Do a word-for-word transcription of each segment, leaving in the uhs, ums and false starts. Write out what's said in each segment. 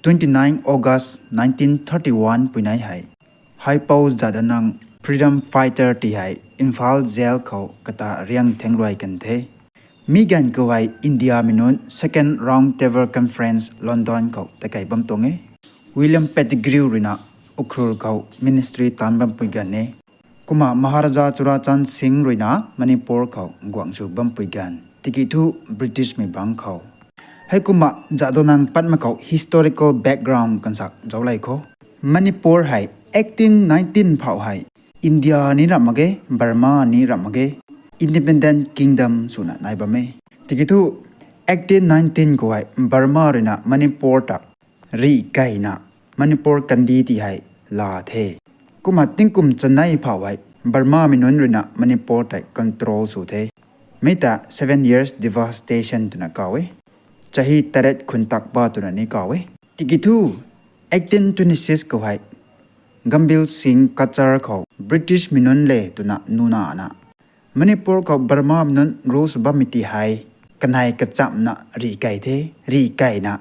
twenty nine August nineteen thirty one puinei hei Haipou Jadonang, freedom fighter ti hei Imphal jail khou kata riang thengluai kan the. Mi ganv khou hei India mi nunc Second Round Table Conference London khou takei bam tuang e. William Pettigrew ruina Ukhrul khou ministry taanv bampui ganv e. Kumna Maharaja Churachand Singh ruina Manipur khou guang sw bampui ganv tiki thu British mei bangc khou. Heikumna Jadonang patmei khou historical background kansak zauclei khou, Manipur hei eighteen nineteen phou hei India ni ramh mak ge, Burma ni ramh mak ge, independent kingdom swna nai bam e. Tiki thu eighteen nineteen khou hei Burma ruina Manipur ta rih keyna Manipur kandi ti hei laa the. Kumna tingkum chanei phou hei Burma mei nunc ruina Manipur tei control sw the. Mi ta seven years devastation twna kaw e. Chahi taret khun takba twna ni kaw e. Tiki thu eighteen twenty six khou hei Gambhir Singh Cachar khou British mei nunc le twna nunana Manipur khou Burma mei nunc rule sw bammei ti hei kanei kachamhna rih key the, rih keyna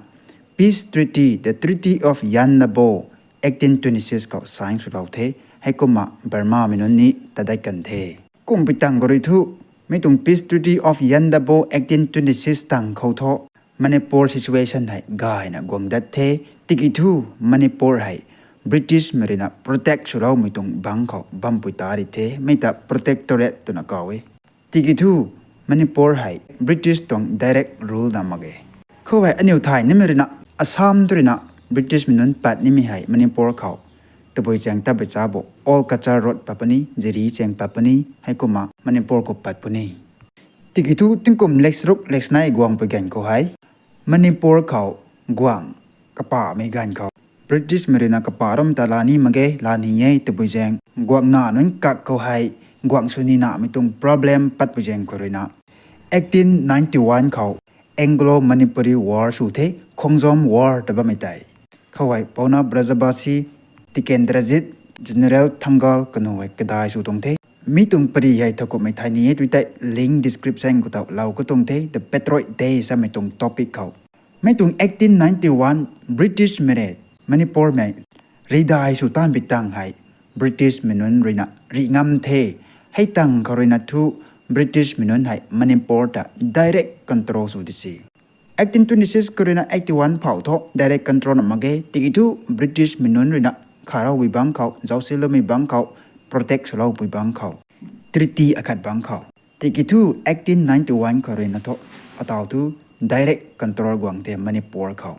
Peace Treaty, the Treaty of Yandabo, eighteen twenty six khou sign swlou the. Heikumna Burma mei nunc ni tadat kan the. Kumpui tang khou rui thu, mi tuang Peace Treaty of Yandabo eighteen twenty six tang khou thu Manipur situation hei gayna guang dat the. Tiki thu Manipur hei British mei ruina protect swloumei tuang bangc khou bampui ta ri the. Mi ta protectorate twna kaw e. Tiki thu Manipur hei British tuang direct rule na mak ge. Khou hei aniu thay nimei ruina Assam tu ruina British mei nunc pat nimei hei Manipur khou tabui chaeng tabui cha bo Old Cachar Road pat puni, Jiri chaeng pat puni, heikumna Manipur khou pat puni. Tiki thu tingkum leksruk leksnei guangpui ganv khou hei Manipur khou guang kapahmei ganv khou British mei ruina kapah ram ta laa ni mak ge, laa ni e tabui zaeng guangna nunc kak khou hei guang sw ni namei tuang problem patpui zaeng khou ruina eighteen ninety one khou Anglo-Manipuri War sw the, Khongjom War ta bammei tei. Khou hei Pouna Brajabasi, Tikendrajit, General Thangal kanu hei kadai sw tuang the. Mi tuang pari hei thakumhmei thai ni e tui tei link description khou tau lou ka tuang the, The Patriots' Day samei tuang topic khou. Mi tuang eighteen ninety one British mei rui Manipur mei ridai sw taanvpui tang hei British mei nunc ruina rih ngam the. Hei tang khou ruina thu British mei nunc hei Manipur ta direct control sw di si. Eighteen twenty six khou ruina eighty one phou thu direct control na mak ge, tiki thu British mei nunc ruina kharoubui bangc khou, zaucsiloumei bangc khou, protect swloupui bangc khou, treaty akhat bangc khou. Tiki thu eighteen ninety one khou ruina thu ataw thu direct control guang the Manipur khou.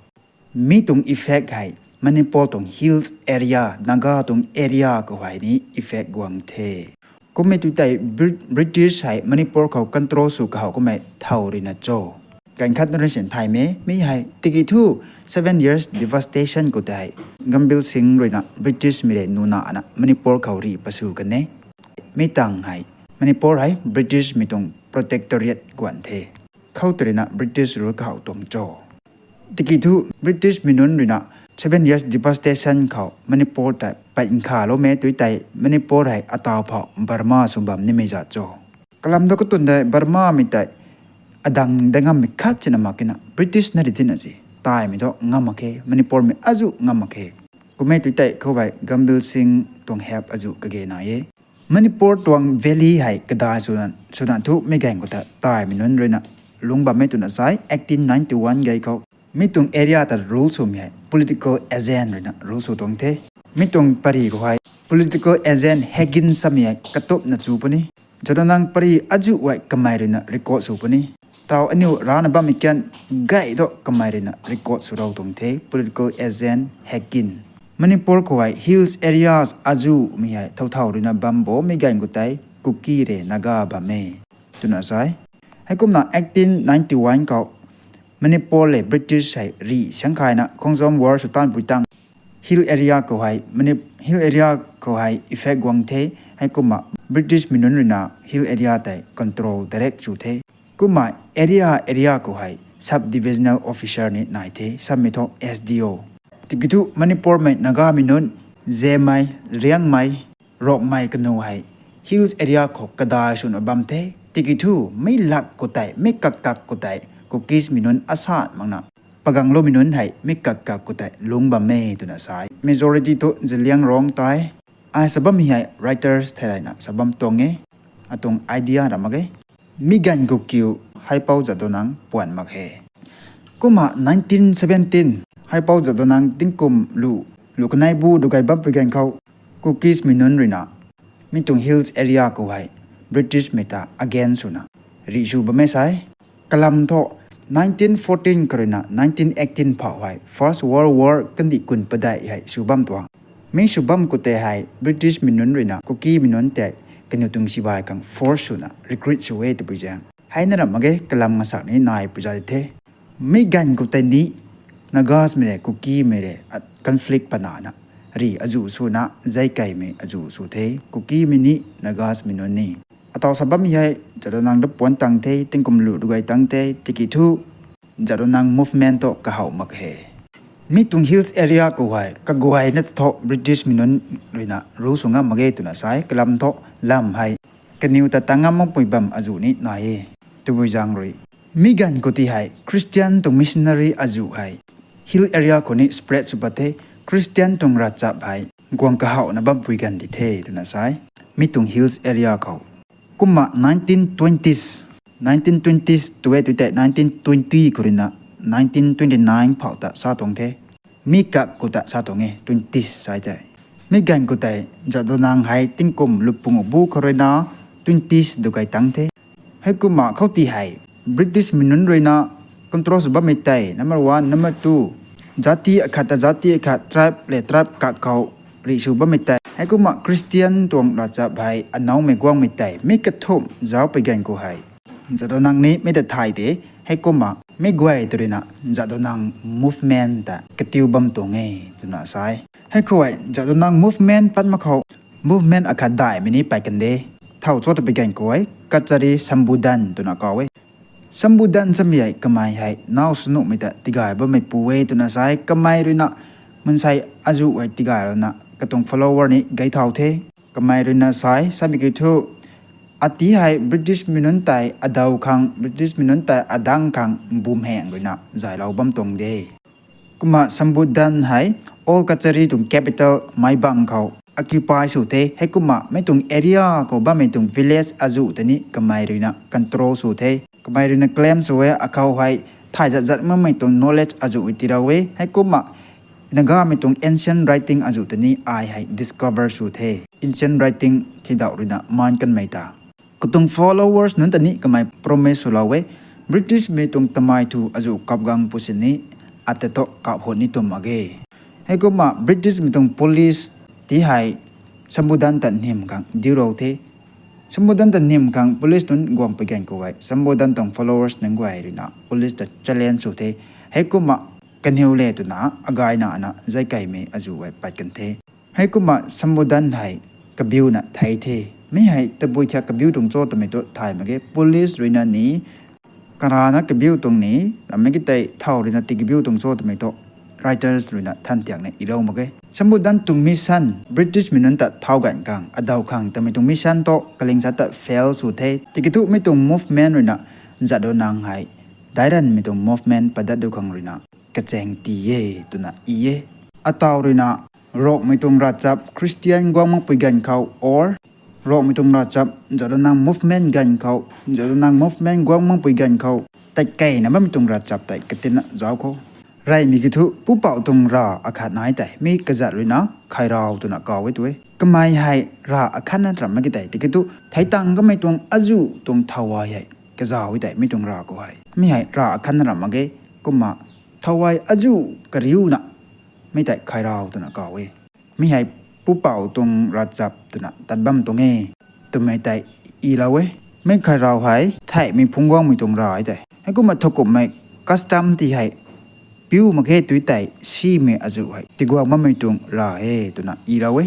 Mi tuang effect hei Manipur tuang hills area, Naga tuang area khou hei ni effect guang the. Kummei tu tei Brit-, British hei Manipur khou control sw kahou kummei thow ruina cho. Ganv khat na rui sin thaymei, mi hei tiki thu seven years devastation khou tei Gambhir Singh ruina British mei rui nunana Manipur khou rih pasu kan e. Mi tang hei Manipur hei British mei tuang protectorate guang the. Khou tu ruina British rule kahou tuang cho. Tiki thu British mei nunc ruina seven years devastation khou Manipur tei pat nkhavloumei tui tei Manipur hei ataw phou Burma sw bam nimei zat cho. Kalam da katwn dei Burma mei tei adang dei ngammei khat sina mak kina British na ri tina si. Taimei thu ngam mak khe, Manipur mei azuh ngam mak khe. Kummei tui tei khou hei Gambhir Singh tuang help azuh kage nai e. Manipur tuang valley hei kadai swna, swna thu mi ganv khou ta taimei nunc ruina lungc bammei twna sai, eighteen ninety one gei khou. Mi tuang area ta rule swmei hei political agent ruina rule sw tuang the. Mi tuang pari khou hei political agent Higgins samei hei katupna chu puni. Jadonang pari azuh hei kamei ruina record sw puni. Taw aniu rana bammei kan gay thu kamei ruina record swlou tuang the, political agent Higgins. Manipur khou hei hills areas azuhmei hei thow thow ruina bam bo mi ganv khou tei Kuki le Naga bam e twna sai. Heikumna eighteen ninety one khou Manipur le British hei rih siang khayna Khongjom War sw taanvpui tang hill area khou hei, Manip-, hill area khou hei effect guang the, heikumna British mei nunc ruina hill area tei control direct sw the. Kumna area, area khou hei sub divisional officer ni nai the, samei thu S D O. Tiki thu Manipur mei Naga mei nunc, Zemei, Riangmei, Rongmei kanu hei hills area khou kadai swna bam the. Tiki thu mei lak khou tei, mei kak kak khou tei Kukis mei nunc asan makna pagangloumei nunc hei mi kak kak khou tei lungc bam e twna sa e. Majority thu Zeliangrong tei. Ai sa bammei hei writers theilayna sa bam tuang e. Atuang idea ra mak ge. Mi ganv khou kiu Haipou Jadonang puan mak he. Kumna nineteen seventeen, Haipou Jadonang tingkum lu, lu kanei bu dugay bampui ganv khou, Kukismei nunc ruina mi tuang hills area khou hei Britishmei ta against swna rih sw bam e sa e. Kalam thu nineteen fourteen khou ruina nineteen eighteen phou hei First World War kandih kun padeih hei sw bam tuang. Mi sw bam khou tei hei Britishmei nunc ruina Kukimei nunc tei kaniw tuang sibai khang force swna recruit sw e twpui zaeng. Heina ra mak ge, kalam ngasak ni nai pui za the. Mi ganv khou tei ni Nagasmei le Kukimei le, a, conflict panana rih azuh swna, zeikeimei azuh sw the, Kukimei ni, Nagasmei nunc ni. Ataw sa bammei hei Jadonang ta puan tang the, tingkum lu dugay tang the, tiki thu Jadonang movement thu kahow mak he. Mi tuang hills area khou hei kaguayna thu Britishmei nunc ruina rule sw ngam mak ge twna sa e, kalam thu lam hei kaniw ta tang ngam makpui bam azuh ni nai e. Twpui zaeng rui mi ganv khou ti hei Christian tuang missionary azuh hei hill area khou ni spread sw pat the, Christian tuang ravchap hei guang kahowna bampui ganv di the twna sa e. Mi tuang hills area khou. Kumna nineteen twenties, nineteen twenties tw e tw tei nineteen twenty khou ruina nineteen twenty-nine phou ta sa tuang the. Mi kak khou ta sa tuang e, twenties sa tei. Mi ganv khou tei Jadonang hei tingkum lupung bu khou ruina twenties dugay tang the. Heikumna khou ti hei Britishmei nunc ruina control sw bammei tei number one, number two, jati akhat ta jati akhat, tribe le tribe kak khou rih sw bammei tei. Heikumna Christian tuang ravchap hei anaumei guangmei tei mi kathumh zaucpui ganv khou hei Jadonang ni mi ta thay de. Heikumna mi guay tw ruina Jadonang movement ta katiu bam tuang e twna sa e. Heikhou hei Jadonang movement pat mak khou movement akhat daihmei ni pat kan de. Thow cho twpui ganv khou hei Kachari Sambudhan twna kaw e. Sambudhan samei hei kamei hei naw swnuhmei ta tigay bammei pu e twna sa e. Kamei ruina mansei azuh hei tigay ruina katuang follower ni gay thau the. Kamei ruina sa e, samei kiu thu, ati hei Britishmei nunc tei adaw khang, Britishmei nunc tei adang khang bumheng ruina zaylou bam tuang de. Kumna Sambudhan hei Old Kachari tuang capital Maibang khou occupy sw the. Heikumna mi tuang area khou bammei tuang village azuh ta ni kamei ruina control sw the. Kamei ruina claim sw e, akhou hei thay zat zat makmei tuang knowledge azuh tiilou e. Heikumna Nagamei tuang ancient writing azuh ta ni ai hei discover sw the. Ancient writing thidauh ruina maan kanmei ta katuang followers nunc ta ni kamei promise swlou e. Britishmei tuang tamei thu azuh kap gang pu sini, ata thu kap hut ni tum mak ge. Heikumna Britishmei tuang police ti hei Sambudhan ta nim khang diulou the. Sambudhan ta nim khang police nunc guangpui ganv khou hei Sambudhan tuang followers nunc guay ruina police ta challenge sw the. Heikumna kaniw le twna agayna na zeikeimei azuh hei pat kan the. Heikumna Sambudhan hei kabiuna thei the. Mi hei tabui thiak kabiu tuang cho twmei thu thay mak ge, police ruina ni karana kabiu tuang ni, ramei ki tei thow ruina ti kabiu tuang cho twmei thu writers ruina than tiakna ilou mak ge. Sambudhan tuang mission, Britishmei nunc ta thau ganv khang adaw khang twmei tuang mission thu kaling sa ta fail sw the. Tiki thu mi tuang movement ruina Jadonang hei dairanmei tuang movement padat du khang ruina kachaeng ti e twna i e. Ataw ruina Rongmei tuang ravchap Christian guang makpui ganv khou or Rongmei tuang ravchap Jadonang movement ganv khou, Jadonang movement guang makpui ganv khou tatkeina bammei tuang ravchap tei katinna zauc khou. Reymei kiu thu pupouh tuang rav akhat nai tei mi kazat ruina Khairao twna kaw e tu e. Kamei hei rav akhatna ram mak ki tei tiki thu theitang kamei tuang azuh tuang thawai hei kazauc e tei mi tuang rav khou hei. Mi hei rav akhatna ram mak ge, kumna thawai azuh kariuna mi tei Khairao twna kaw e. Mi hei pupouh tuang ravchap twna tat bam tuang e twmei tei ilou e. Mi Khairao hei theihmei phungc guangmei tuang rav e tei. Heikumna thakumhmei custom ti hei piu mak khe tu tei simei azuh hei tiguang bammei tuang rav e twna ilou e.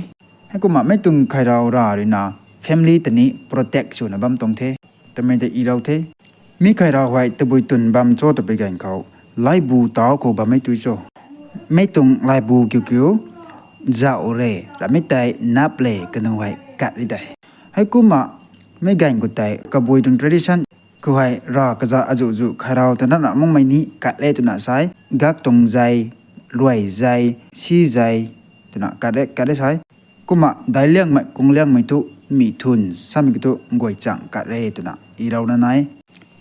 Heikumna mi tuang Khairao rav ruina family ta ni protect swna bam tuang the twmei tei ilou the. Mi Khairao hei tabui twn bam cho twpui ganv khou laibu tauc khou bammei tui cho. Mi tuang laibu kiu kiu zauh re, ramei tei nap le kanu hei kat ri tei. Heikumna mi ganv khou tei kabui tuang tradition Khou hei rav kaza azuh zuh khairau ta nana makmei ni kat le twna sai. Gak tuang zei, luai zei, si zei, twna kat le, kat le sai. Kumna daic liangmei, kung liangmei thu, mi thun samei ki thu guay chang kat le twna irau na nai.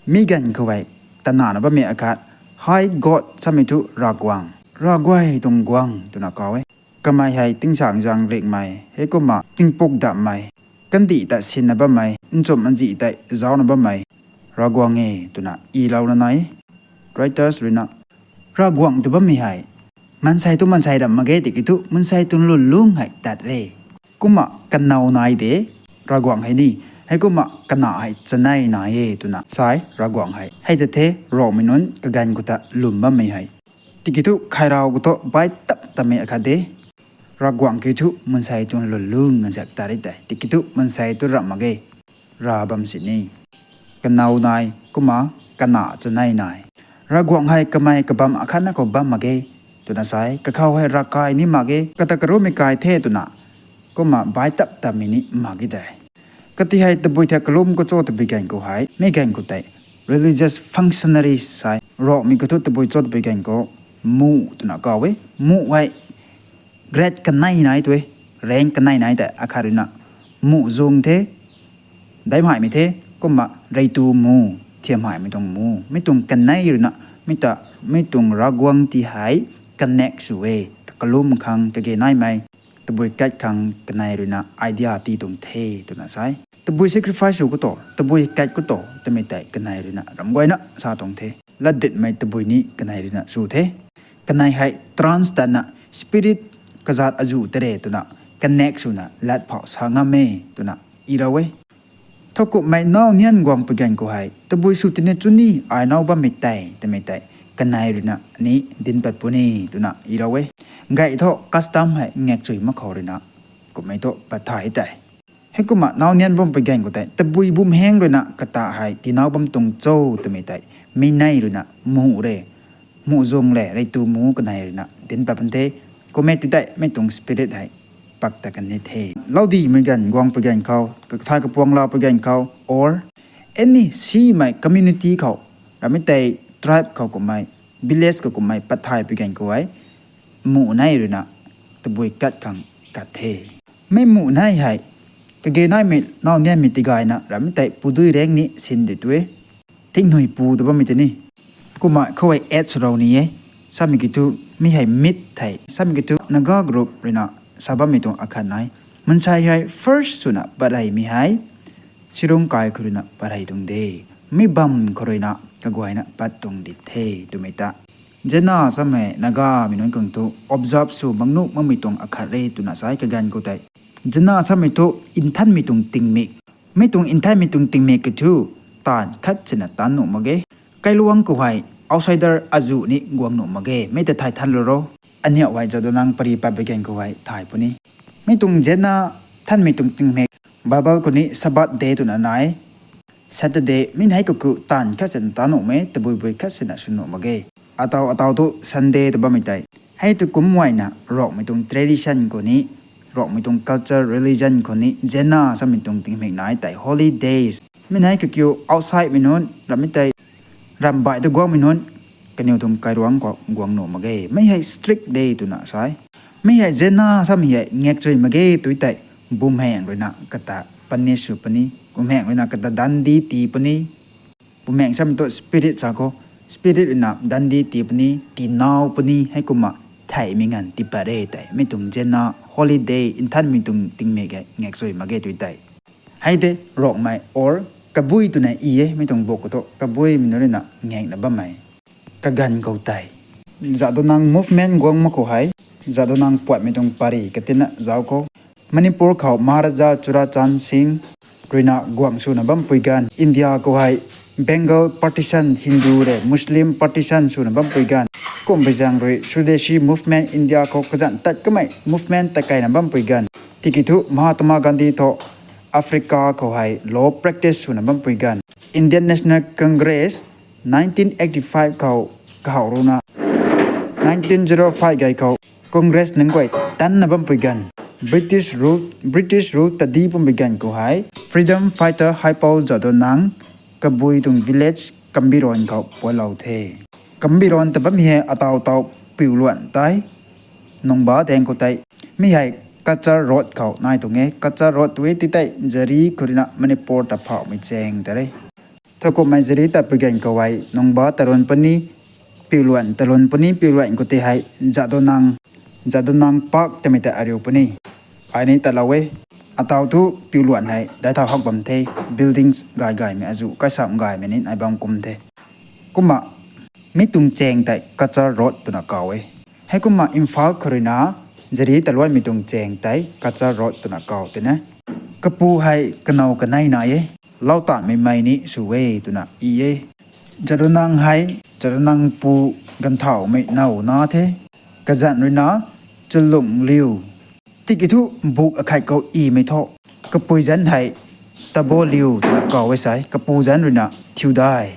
Mi ganv khou hei, tanana bammei akhat, high god samei thu Ravguangc, Ravguay tuang guangc twna kau e. Kamei hei tingsaengzaeng rikmei, heikumna tingpuk dammei, kandih ta sinna bammei, nchumh nzih tei zauna bammei, Ravguangc e twna irau na nai. Writers ruina, Ravguangc tw bammei hei, maansei tu maansei ram mak ge tiki thu, maansei tuang lwnlung hei tat re. Kumna kanow nai de, Ravguangc hei ni, heikumna kana hei chanei nai e twna sai, Ravguangc hei. Hei ta the, Ravguangc mei nunc kaganv khou ta lwm bammei hei. Tiki thu khairau khou thu bai tap tamei akhat de. Ravguangc ki thu maansei tuang lwnlung nganzak ta ri tei. Tiki thu maansei tu ram mak ge. Rav bam sini. Kanow nai, kumna kana chanei nai. Ravguangc hei kamei kabam akhatna khou bam mak ge. Twna sai, kakhou hei ravkai ni mak ge. Kata karumei kai the twna. Kumna bai tap tamei ni mak ge tei. Kati hei tabui the kalum khou cho tabui ganv khou hei, mi ganv khou tei. Religious functionaries sai. Ravguangc mei khou thu tabui cho tabui ganv khou. Muh twna kau e. Muh hei grade kanei nai tu e. Rank kanei nai tei akhat ruina. Muh zung the. Daihmaimei the. Kumna reitu mu. Thiamhaimei tuang mu. Mi tuang kanei ruina. Mi ta, mi tuang Ravguangc ti hei. Connect sw e. Kalum khang kage naimei. Tabui kat khang kanei ruina idea ti tuang the twna sai. Tabui sacrifice sw khou to, tabui kat khou to, twmei tei kanei ruina ram guayna sa tuang the. Latditmei tabui ni kanei ruina sw the. Kanei hei trance tatna spirit kazat azuh tei re twna connect swna lat phau sa ngam e twna irau e. Thowkumhmei naw nian guang pui ganv khou hei, tabui sw tini chuni ai naw bammei tei, twmei tei, kanei ruina ni dinc pat puni twna irau e. Gay thu custom hei ngakchui mak khou ruina, kumhmei thu pat thay tei. Heikumna naw nian bam pui ganv khou tei, tabui bumhaeng ruina kata hei tinaw bam tuang cho twmei tei, mi nei ruina muh re, muh zung le, reitu mu kanei ruina dinc pat pan the, kumhmei tu tei, mei tuang spirit hei, pak ta kan ni the. Laudimei ganv guang pui ganv khou, kathay kapuang la pui ganv khou, or any simei community khou, ramei tei tribe khou kumhmei, village khou kumhmei pat thay pui ganv khou hei, muh nei ruina, tabui kat khang kat the. Mei muh nei hei, kage naimei naw nianmei tigayna, ramei tei pudui rang ni sin de tu e. Thingnui pu ta bammei tei ni. Kumna khou hei et swrou ni e. Samei ki thu, mi hei myth thei. Samei ki thu, Naga group ruina, sa bammei tuang akhat nai. Mansei hei first swna pareymei hei. Sirung kai khou ruina parey tuang de. Mi bam khou ruina kaguayna pat tuang di the twmei ta. Zena samei Nagamei nunc khang thu observe sw maknuh makmei tuang akhat re twna sai kaganv khou tei. Zena samei thu nthanmei tuang tingmik. Mi tuang nthanmei tuang tingmik ki thu taanv khat sina taanv nuh mak ge. Kailuang khou hei outsider azuh ni guang nuh mak ge. Mi ta thay than lu ro. Aniu hei Jadonang pari pat pui ganv khou hei thay puni. Mi tuang Zena nthanmei tuang tingmik. Bible khou ni Sabbath day twna nai. Saturday, mi hei kaku taanv khat sina taanv nuhmei, tabui bui khat sina sw nuh mak ge. Ataw, ataw tu Sunday ta bammei tei. Hei tu kumhmei na, Rongmei tuang tradition khou ni, Rongmei tuang culture, religion khou ni, Zena samei tuang tingmik nai tei, holidays. Mi hei kakiu outside mei nunc, ramei tei, rambai tu guangmei nunc, kaniw tuang kairuang khou guang nuh mak ge. Mi hei strict day twna sai. Mi hei Zena samei hei ngakchui mak ge tu tei, bumhaeng ruina kata punish sw puni, bumhaeng ruina kata dandi tii puni. Bumhaeng samei tu spirit sa khou, spirit ruina dandi tii puni, tinaw puni, heikumna theimei nganv tiipat re tei. Mi tuang Zena holiday, nthanmei tuang tingmik hei ngakchui mak ge tu tei. Hei de Rongmei or Kabui twna i e, mi tuang book khou thu, Kabuimei nunc ruina ngakna bammei. Kaganv khou tei. Jadonang movement guang mak khou hei, Jadonang puatmei tuang pari katina zauc khou. Manipur khou Maharaja Churachand Singh ruina guang swna bampui ganv. India khou hei Bengal partition, Hindu le Muslim partition swna bampui ganv. Kumpui zaeng rui Swadeshi movement India khou kazanc tat kamei movement takeina bampui ganv. Tiki thu Mahatma Gandhi thu Africa khou hei law practice swna bampui ganv. Indian National Congress nineteen eighty-five khou kahaw ruina nineteen zero five gay khou Congress nunc guay tanna bampui ganv. British rule, British rule tadi bampui ganv khou hei freedom fighter Haipou Jadonang Kabui tuang village Kambiron khou pualou the. Kambiron ta bammei hei ataw taw piuluan tei, Nungba daeng khou tei, mi hei Cachar Road khou nai tuang e. Cachar Road tu e ti tei Jari khou ruina Manipur ta phaumei chaeng ta re. Thakumhmei Jari ta pui ganv khou hei Nungba talun puni, piuluan talun puni, piuluan khou tei hei Jadonang, Jadonang Park twmei ta ariu puni. Ai ni talou e. Ataw thu piuluan hei daic thau hak bam the, buildings gay gaymei azu kaisam gaymei ni ai bam kum the. Kumna mi tuang chaeng tei Cachar Road twna kaw e. Heikumna Imphal khou ruina Jari taluanmei tuang chaeng tei Cachar Road twna kaw tei na. Kapu hei kanow kanei nai e, lau tanmei mei ni sw e twna i e. Jadonang hei, Jadonang pu Ganthauhmei now na the. Kazanc ruina Chulungliu. Tiki thu buk akhat khou imei thu, kapui zanc hei Taboliu twna kaw e sai, kapu zanc ruina Thiudai.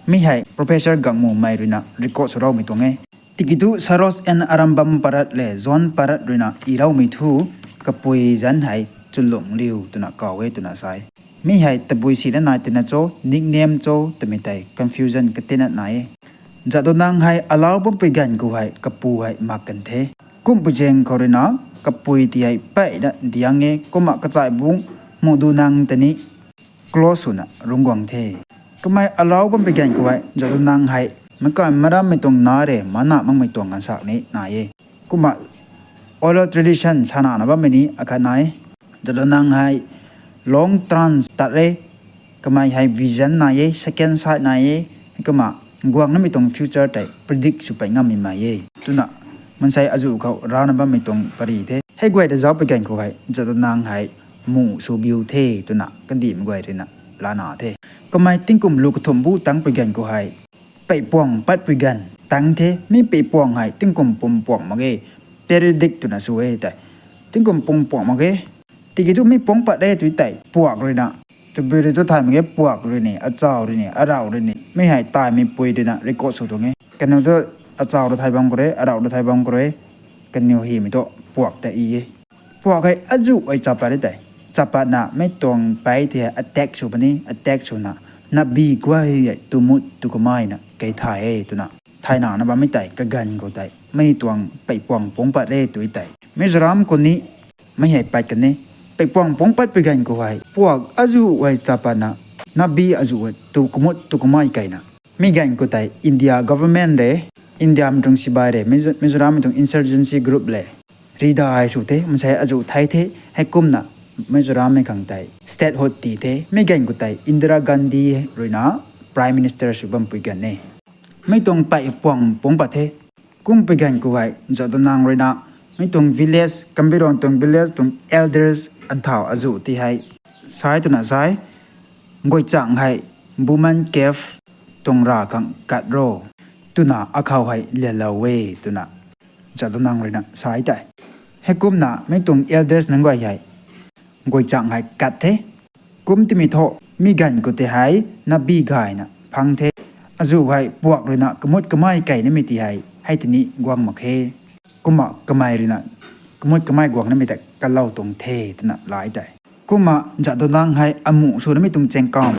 Mi hei Professor Gangmumei ruina record swloumei tuang e. Tiki thu Saros and Arambam Parat le John Parat ruina iloumei thu, kapui zanc hei Chulungliu twna kaw e twna sai. Mi hei tabui sina nai tina cho, nickname cho twmei tei confusion katina nai e. Jadonang hei alau bampui ganv khou hei kapu hei mak kan the. Kumpui zaeng khou ruina kapui ti hei peyna diang e, kumna kachaibung Mudunang ta ni close swna rungc guang the. Kamei alau bampui ganv khou hei Jadonang hei meic kai marammei tuang na re, mana makmei tuang gansak ni nai e. Kumna oral tradition sanana bammei ni akhat nai e. Jadonang hei long trance tat re, kamei hei vision nai e, second sight nai e, kumna guangnamei tuang future tei predict sw pey ngammei mei e twna mansei azu khou rana bammei tuang pary the. Hei guay ta zauc pui ganv khou hei Jadonang hei muh sw biu the twna kandihmei guay ruina lana the. Kamei tingkum lu kathumh bu tangc pui ganv khou hei peipuang patpui ganv tangc the. Mi peipuang hei tingkum pum puang mak ge, periodic twna sw e tei. Tingkum pum puang mak ge. Tiki thu mi puang pat re tu tei puak ruina, tabui rui thu thay mak ge, puak rui ni, achaw rui ni, arauh rui ni, mi hei taimei pui ruina record sw tuang e. Kaniw thu achaw rui thay bam khou rui, arauh rui thay bam khou rui, kaniw hymei thu puak ta i e. Puak hei azu hei chapat re tei. Chapatna mei tuang pei ti hei attack sw puni, attack swna, nabi guay hei tumut tu kamaina kei thay e twna thaynana bammei tei kaganv khou tei mei tuang peipuang puang pat re tu tei. Mizoram khou ni mei hei pat kan e. Peipuang puang patpui ganv khou hei puak azu hei chapatna, nabi azu hei tu kamut tu kamei keina. Mi ganv khou tei India government re, India mei tuang sibai re, Mizo-, Mizoram mei tuang insurgency group le ridai sw the, mansei azu thei the. Heikumna Mizorammei khang tei statehood ti the. Mi ganv khou tei Indira Gandhi ruina Prime Minister sw bampui ganv e. Mi tuang peipuang puang pat the. Kumpui ganv khou hei Jadonang ruina mi tuang village, Kambiron tuang village tuang elders anthau azu ti hei sai twna sai, Guaychang hei Buman Cave tuang ra khang kat ro twna akhou hei lialou e twna Jadonang ruina sai tei. Heikumna mi tuang elders nunc guay hei Guaychang hei kat the. Kum timei thu mi ganv khou tei hei nabi gayna phang the. Azu hei puak ruina kamut kamei keinamei ti hei hei tini guang mak khe. Kumna kamei ruina kamut kamei guangnamei ta kalou tuang the twna lai tei. Kumna Jadonang hei amuh swnamei tuang chaeng kam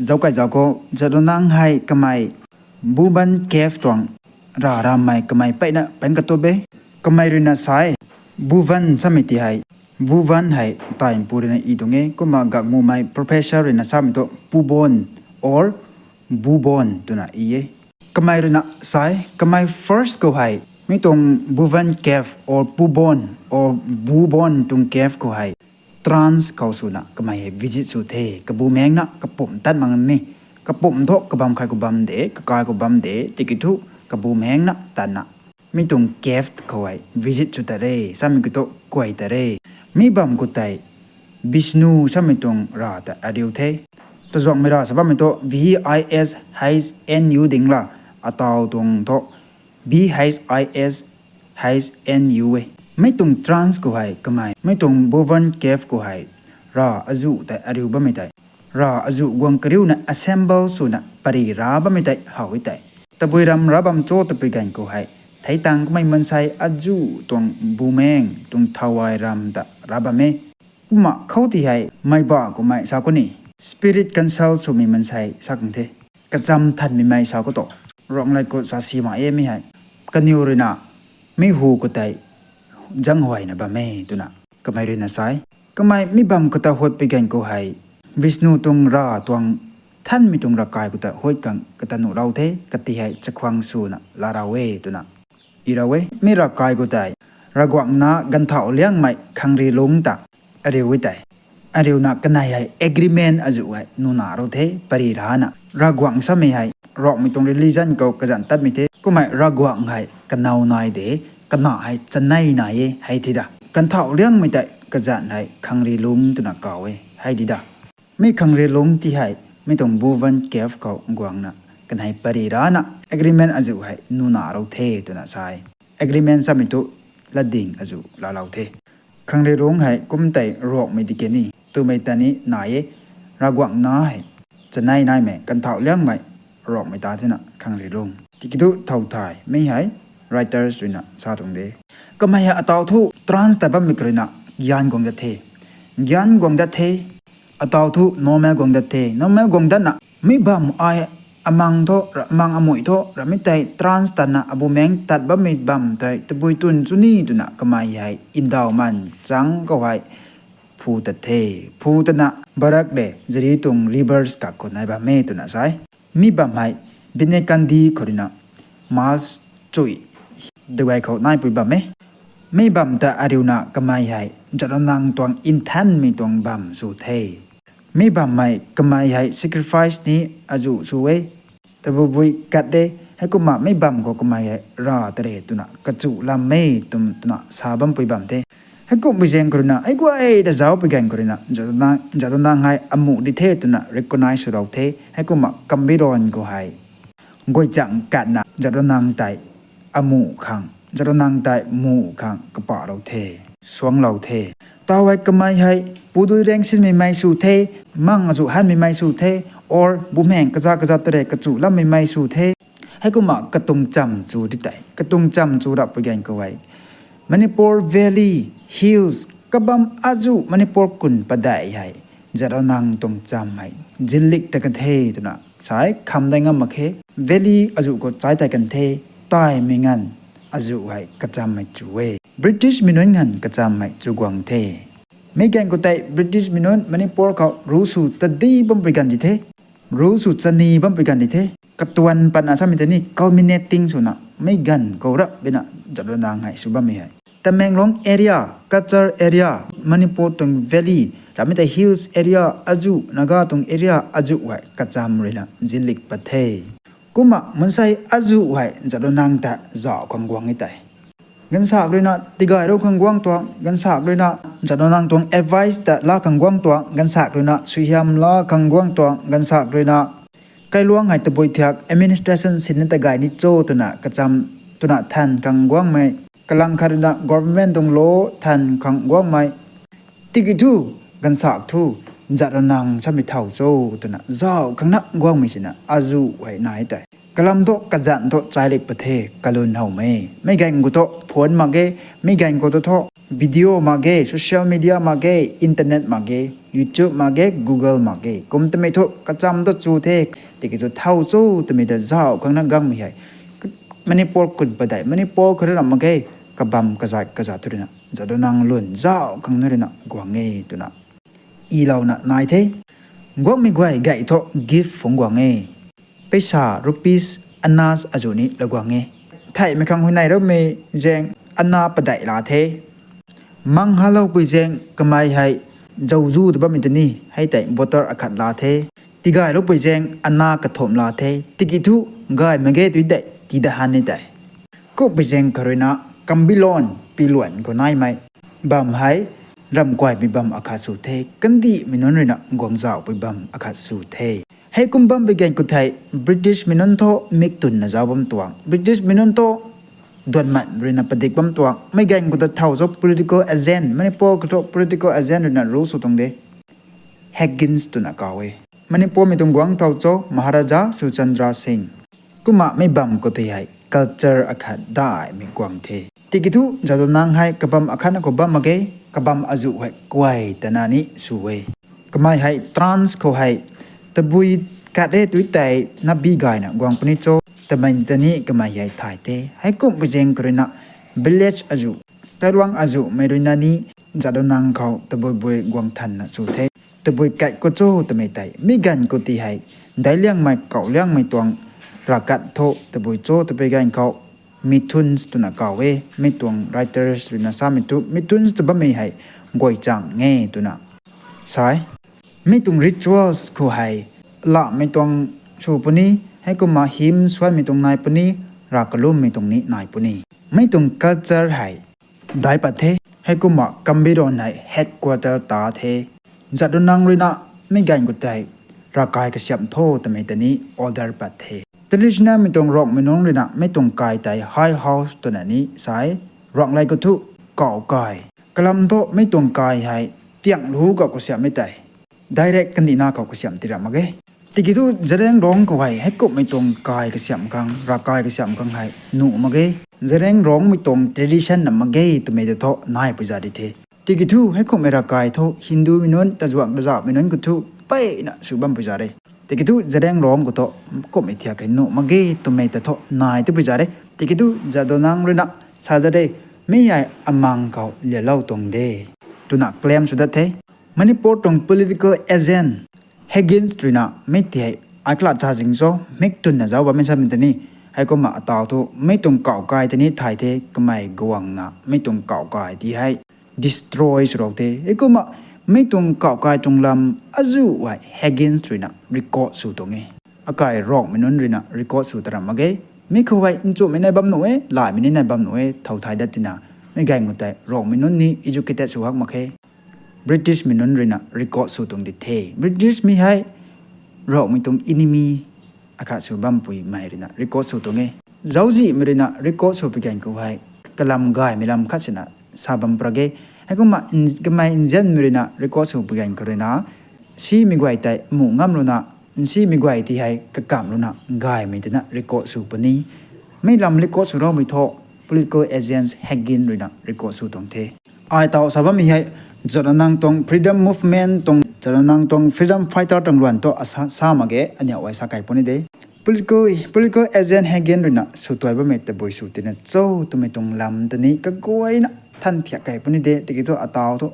zauc kai zauc khou, Jadonang hei kamei Buban Cave tuang ra rammei kamei peyna pang katup e. Kamei ruina sai, Buban samei ti hei, Buban hei taimpu ruina i tuang e, kumna Gangmumei professor ruina samei thu Pubon or Bubon twna i e. Kamei ruina sai, kamei first khou hei mi tuang Buban Cave or Pubon or Bubon tuang cave khou hei trance khou swna kamei hei visit sw the, kabumaengna kapumc tat mak ni. Kapumc thu kabam khai khou bam de, kakai khou bam de, tiki thu kabumaengna tatna mi tuang cave khou hei visit sw ta re, samei khou thu kuay ta re. Mi bam khou tei Vishnu samei tuang ra ta ariu the. Tazuangmei ra sa bammei thu V I S H N U ding la, ataw tuang thu V H I S H N U e. Mi tuang trance khou hei kamei mi tuang Buban Cave khou hei ra azu tei ariu bammei tei, ra azu guang kariuna assemble swna pary ra bammei tei how e tei. Tabui ram ra bam cho tapui ganv khou hei thei tang kamei mansei azu tuang bumaeng tuang thawai ram ta ra bam e. Kumna khou ti hei meiba kummei sa kuni. Spirit consult swmei mansei sa khang the. Kacham thanmei mei sa khou tu, Ruangmei khou sa si mak e mi hei. Kaniw ruina mi hu khou tei zanghuayna bam e twna kamei ruina sa e. Kamei mi bam khou ta huat pui ganv khou hei, Vishnu tuang rav tuang, thanmei tuang ravkai khou ta huat khang kata nuh rau the, kati hei chakhwang swna laa rau e twna i rau e. Mi ravkai khou tei Ravguangc nac ganvthauh liangmei Khangrilung ta ariu e tei, ariuna kanei hei agreement azuh hei nuna rau the, pary rana. Ravguangc samei hei Ruangmei tuang religion khou kazanc tatmei the. Kummei Ravguangc hei kanow nai de, kana hei chanei nai e hei ti da. Ganvthauh liangmei tei kazanc hei Khangrilung twna kaw e hei ti da. Mi Khangrilung ti hei mi tuang Bhuvan Cave khou guangna, kanei pary rana agreement azuh hei nuna rau the twna sa e. Agreement samei thu latding azuh laalou the. Khangrilung hei kum tei Ruangmei di kani twmei ta ni nai e. Ravguangc nac hei chanei naimei, ganvthauh liangmei Ruangmei ta thena Khangrilung. Tiki thu thow thay mi hei writers ruina sa tuang de. Kamei hei ataw thu trance ta bammei kha ruina gyan guang dat the. Gyan guang dat the. Ataw thu normal guang dat the. Normal guang datna mi bam ai amang thu, amang amui thu, ramei tei trance tatna abumaengc tat bammei bam tei tabui twn chu ni twna kamei hei ndauh man chang khou hei phu tat the. Phu tatna barak le zari tuang rivers kak khou nai bam e twna sa e. Mi bam hei Binekandi khou ruina miles chui dugay khou naipui bam e. Mi bam ta ariuna kamei hei Jadonang tuang nthanmei tuang bam sw the. Mi bam hei kamei hei sacrifice ni azuh sw e. Tabui bui kat de, heikumna mi bam khou kamei hei rav ta re twna kachu lam e twna sa bampui bam the. Heikumhpui zaeng kha ruina, hei guay ta zaucpui ganv kha ruina, Jadonang, Jadonang hei amuh di the twna recognize swlou the. Heikumna Kambiron khou hei guaychang katna Jadonang tei amuh khang, Jadonang tei muh khang kaparou the, suangclou the. Taw hei kamei hei pudui rengsinmei mei sw the, mang azuh hanmei mei sw the, or bumaengc kaza kaza ta re kachu lammei mei sw the. Heikumna katuang cham chu di tei, katuang cham chu rapui ganv khou hei Manipur Valley, Hills, kabam azuh Manipur kun padeih hei Jadonang tuang cham hei zinlik ta kan the twna sa e. Kham dai ngam mak khe. Valley azuh khou chai tei kan the, taimei nganv azuh hei kachammei chu e. British mei nunc nganv kachammei chu guang the. Mi ganv khou tei British mei nunc Manipur khou rule sw tadi bampui ganv di the. Rule sw chani bampui ganv di the. Katuan patna samei tei ni culminating swna mi ganv khou rap bina Jadonang hei sw bammei hei Tamenglong area, Cachar area, Manipur tuang valley, ramei tei hills area azuh, Naga tuang area azuh hei kacham ruina zinlik pat the. Kumna mansei azuh hei Jadonang ta zauc khang guang e tei. Ganvsak ruina tigaylou khang guang tuang, ganvsak ruina Jadonang tuang advice ta laa khang guang tuang, ganvsak ruina suaihiam laa khang guang tuang, ganvsak ruina kailuang hei tabui thiak administration sinna ta gay ni cho twna kacham, twna than khang guangmei, kalang khat ruina government tuang law than khang guangmei. Tiki thu, ganvsak thu, Jadonang samei thow cho twna zauc khang na guangmei sina azuh hei nai tei. Kalam thu kazanc thu chailik pat the, kalun howmei. Meic ganv khou thu phone mak ge, meic ganv khou thu thu video mak ge, social media mak ge, internet mak ge, YouTube mak ge, Google mak ge, kum tamei thu kacham thu chu the. Tiki thu thow cho twmei ta zauc khang na guangmei hei Manipur kun padeih, Manipur khou rui ram mak ge, kabam kazat kazat thu ruina Jadonang lun zauc khang na ruina guang e twna ilouna nai the. Guangmei guay gay thu gift phungc guang e. Paisa, rupees, annas azuh ni laa guang e. Theihmei khang huayney raumei zaeng anna padeih laa the. Mang haloupui zaeng kamei hei zauzu ta bammei ta ni hei tei bottle akhat laa the. Tigayloupui zaeng anna kathumh laa the. Tiki thu gay mak ge tui dei tii da han ni tei. Kumpui zaeng kha ruina Kambiluan, Piluan khou naimei bam hei ramkuaymei bam akhat sw the, kandihmei nunc ruina guangzauhpui bam akhat sw the. Heikum bampui ganv khou thei British mei nunc thu mik tunna zauc bam tuang, British mei nunc thu duanman ruina padik bam tuang, meic ganv khou ta thow cho political agent, Manipur khou thu political agent ruina rule sw tuang de. Higgins twna kaw e. Manipurmei tuang guangc thow cho Maharaja Surchandra Singh. Kumna mei bam khou tei hei culture akhat daihmei guang the. Tiki thu Jadonang hei kabam akhatna khou bam mak ge, kabam azuh hei kuay tana ni sw e. Kamei hei trans khou hei tabui kat re tu tei nabi gayna guang puni cho twmei ta ni kamei hei thay the. Heikumhpui zaeng khou ruina village azuh, kailuang azuhmei ruina ni Jadonang khou tabui bui guang thanna sw the. Tabui kat khou cho twmei tei mi ganv khou ti hei Daicliangmei Kauhliangmei tuang ravkat thu tabui cho tabui ganv khou Mithun twna kaw e. Mi tuang writers ruina samei thu Mithun tw bammei hei guay chang e twna sa e. Mi tuang rituals khou hei lamei tuang sw puni, heikumna hymn suanmei tuang nai puni, rav kalummei tuang ni nai puni. Mi tuang culture hei dai pat the, heikumna Kambiron hei headquarter ta the. Jadonang ruina mi ganv khou tei ravkai kasiamh tho twmei ta ni order pat the. Traditionalmei tuang Rongmei nunc ruina mi tuang kai tei high house twna ni sa e. Ruanglei khou thu kauh kai. Kalam thu mi tuang kai hei tianglu khou kasiamhmei tei direct kandihna khou kasiamh ti ra mak ge. Tiki thu Zeliangrong khou hei heikumhmei tuang kai kasiamh khang, ravkai kasiamh khang hei nuh mak ge. Zeliangrongmei tuang tradition na mak ge twmei ta thu naipui za di the. Tiki thu heikumhmei ravkai thu Hindumei nunc, tazuak tazauhmei nunc khou thu mpeyna sw bampui za re. Tiki thu Zeliangrong khou thu kumhmei thiak hei nuh mak ge twmei ta thu nai tipui za re. Tiki thu Jadonang ruina sa dat re, mi hei amang khou lialou tuang de twna claim sw dat the. Manipur tuang political agent Higgins ruina mi ti hei ai kalat sa zing cho, mik twna zauc bammei samei ta ni, heikumna ataw thu mi tuang kauh kai ta ni thay the, kamei guangna mi tuang kauh kai ti hei destroy sw rou the. Heikumna mi tuang kauh kai tuang lam azuh hei Higgins ruina record sw tuang e. Akai Rongmei nunc ruina record sw ta ram mak ge. Mi khou hei nchumhmei nai bam nuh e, laimei ni nai bam nuh e, thow thay dat tina. Mi ganv khou tei Rongmei nunc ni educated sw hak mak khe. Britishmei nunc ruina record sw tuang di the. Britishmei hei Rongmei tuang enemy akhat sw bampuimei ruina record sw tuang e. Zauczihmei ruina record sw pui ganv khou hei kalam gaymei lam khat sina sa bam pra ge. Heikumna kamei Indianmei ruina record sw pui ganv khou ruina simei guay tei muh ngam luna, nsimei guay ti hei kakamh luna gaymei twna record sw puni. Mi lam record sw raumei thu political agents Higgins ruina record sw tuang the. Ai taw sa bammei hei Jadonang tuang freedom movement tuang, Jadonang tuang freedom fighter tuang luan thu asa sa mak ge, aniu ai sa kai puni de. Political agent Higgins ruina sw tuai bammei tabui sw tina cho twmei tuang lam ta ni kaguayna than thiak kai puni de. Tiki thu ataw thu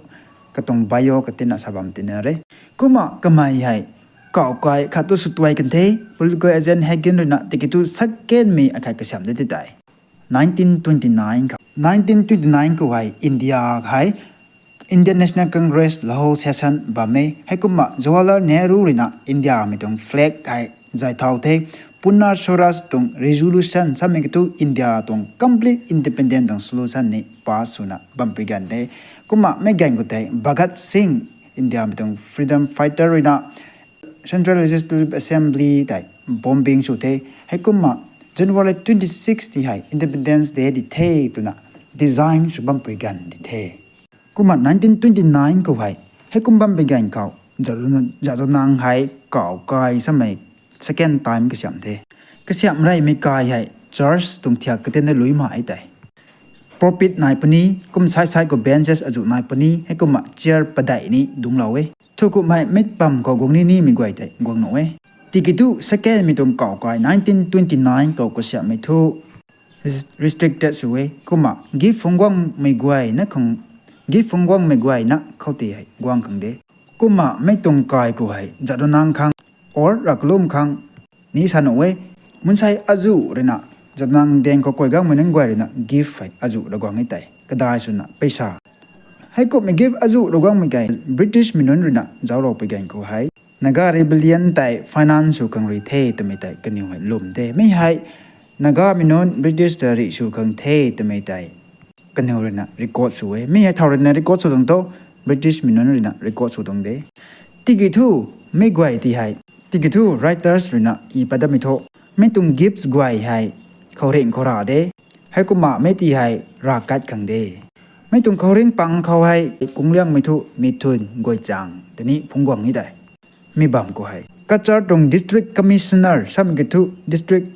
katuang bio katina sa bam tina re. Kumna kamei hei kauh kai khat tu sw tuai kan the, political agent Higgins ruina. Tiki thu secondmei akhat kasiamh de ti tei nineteen twenty-nine khou, nineteen twenty-nine khou hei India hei Indian National Congress Lahore session bam e. Heikumna Jawaharlal Nehru ruina Indiamei tuang flag hei zay thau the. Purna Swaraj tuang resolution samei khou thu India tuang complete independent tuang solution ni pass swna bampui ganv the. Kumna mi ganv khou tei Bhagat Singh, Indiamei tuang freedom fighter ruina Central Legislative Assembly tei bombing sw the. Heikumna January twenty-six ti hei Independence Day di the twna design sw bampui ganv di the. Kumna nineteen twenty-nine khou hei heikum bampui ganv khou Jadonang hei kauh kai samei second time kasiamh the. Kasiamh reymei kai hei church tuang thiak katina lui ma e tei. Pulpit nai puni, kum side side khou benches azuh nai puni, heikumna chair padeih ni dungclou e. Thu kumhmei mei pam khou guang ni nimei guay tei guang nuh e. Tiki thu secondmei tuang kauh kai nineteen twenty-nine khou kasiamhmei thu restricted sw e. Kumna gift phungc guangmei guayna khang, gift phungc guangmei guayna khou ti hei guang khang de. Kumna mei tuang kai khou hei Jadonang khang or rav kalum khang ni sa nuh e. Mansei azuh ruina Jadonang daeng khou kuay gangmei nunc guay ruina gift hei azuh ra guang e tei, kadai swna peisa. Heikumhmei gift azuh ra guangmei kai Britishmei nunc ruina zauclou pui ganv khou hei Naga rebellion tei finance sw khang rui the twmei tei kaniw hei lwm the. Mi hei Nagamei nunc British ta rih sw khang the twmei tei kaniw ruina record sw e. Mi hei thow ruina record sw tuang tho, Britishmei nunc ruina record sw tuang de. Tiki thu mi guay ti hei, tiki thu writers ruina i pat datmei thu, mei tuang gifts guay hei khouringh khou ra de. Heikumna mei ti hei ravkat khang de. Mei tuang khouringh pang khou hei kungliangmei thu Mithun, Guaychang ta ni phungc guang ni tei. Mi bam khou hei Cachar tuang district commissioner samei ki thu district,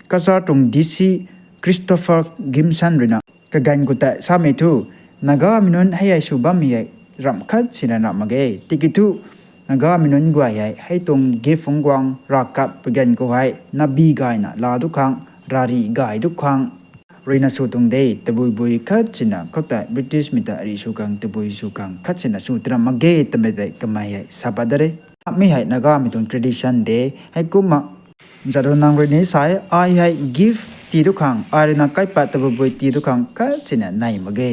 Cachar tuang D C Christopher Gimson ruina kaganv khou tei samei thu, Nagamei nunc hei hei sw bammei hei ramh khat sina ramh mak ge. Tiki thu Nagamei nunc guay hei hei tuang gift phungc guang ravkat pui ganv khou hei nabi gayna laa du khang, rari gay du khang ruina sw tuang de, tabui bui khat sina khou tei Britishmei ta rih sw khang, tabui sw khang khat sina sw tiram mak ge twmei tei kamei hei sa pat da re. Mi hei Nagamei tuang tradition de. Heikumna Jadonang rui ni sa e, ai hei gift tii du khang, ai ruina kaipat tabui bui tii du khang khat sina nei mak ge.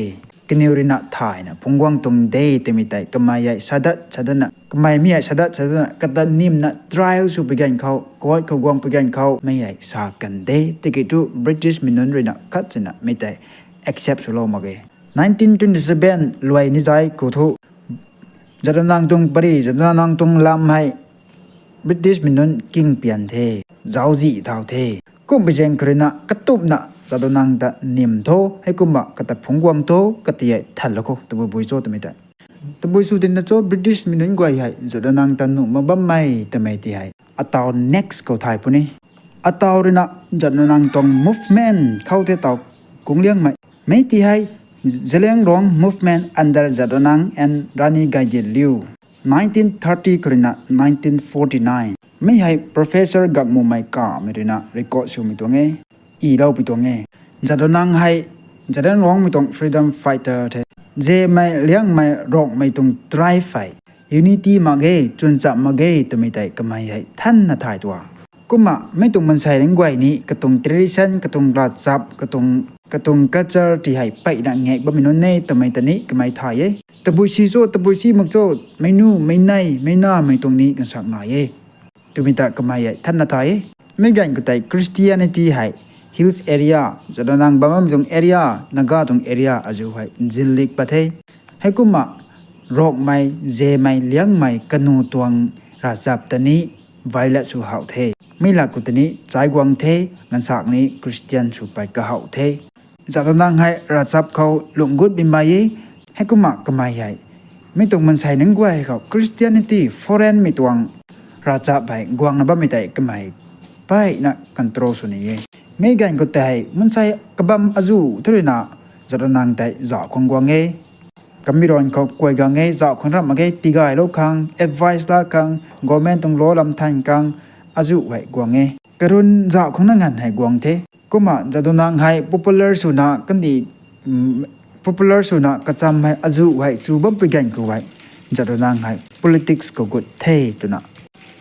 Kaniw ruina thayna phungc guang tuang de twmei tei kamei hei sadat sadana, kamei mi hei sadat sadana kata nimna trial sw pui ganv khou, court khou guang pui ganv khou mi hei sa kan de. Tiki thu Britishmei nunc ruina khat sina mi tei accept swlou mak ge. Nineteen twenty seven luai ni zai khou thu Jadonang tuang pary, Jadonang tuang lam hei Britishmei nunc king pian the, zauczih thau the. Kumpui zaeng khou ruina katumna Jadonang ta nim tho, heikumna kata phungc guang tho, kati hei thanlou khou tabui bui cho twmei tei. Tabui sw tina cho Britishmei nunc guay hei Jadonang ta nuh mak bammei twmei ti hei ataw next khou thay puni. Ataw ruina Jadonang tuang movement khou the taw Kungliangmei. Mi ti hei Zeliangrong movement under Jadonang and Rani Gaidinliu, nineteen thirty khou ruina nineteen forty nine. Mi hei Professor Gangmumei Kamei ruina record swmei tuang e, iloupui tuang e. Jadonang hei Zeliangrongmei tuang freedom fighter the. Zemei, Liangmei, Rongmei tuang tribe hei unity mak ge, chwnchap mak ge twmei tei kamei hei thanna thay tuang. Kumna mi tuang mansei nunc guay ni katuang tradition, katuang ravchap, katuang culture ti hei mpeyna ngak bammei nunc e twmei ta ni kamei thay e. Tabui si cho, tabui si mak cho, meic nu, meic nei, meic namei tuang ni kansak nai e twmei ta kamei hei thanna thay e. Mi ganv khou tei Christianity hei hills area, Jadonang bam bammei tuang area, Naga tuang area azuh hei nzinlik pat the. Heikumna Rongmei, Zemei, Liangmei kanu tuang ravchap ta ni violate sw how the. Mi lak khou ta ni chai guang the, ganvsaekc ni Christian sw pat kahowh the. Jadonang hei ravchap khou lungc gut bimei e. Heikumna kamei hei mi tuang mansei nunc guay khou Christianity foreignmei tuang ravchap hei guangna bammei tei kamei mpeyna control sw ni e. Mi ganv khou tei mansei kabam azuh thu ruina Jadonang tei zauh khang guang e. Kamiron khou kuay gang e, zauh khang ramh mak ge, tigaylou khang, advice la khang, government tuang law lam than khang, azuh hei guang e. Karun zauh khang na nganv hei guang the. Kumna Jadonang hei popular swna kandih, popular swna kacham hei azuh hei chu bampui ganv khou hei Jadonang hei politics khou gut the twna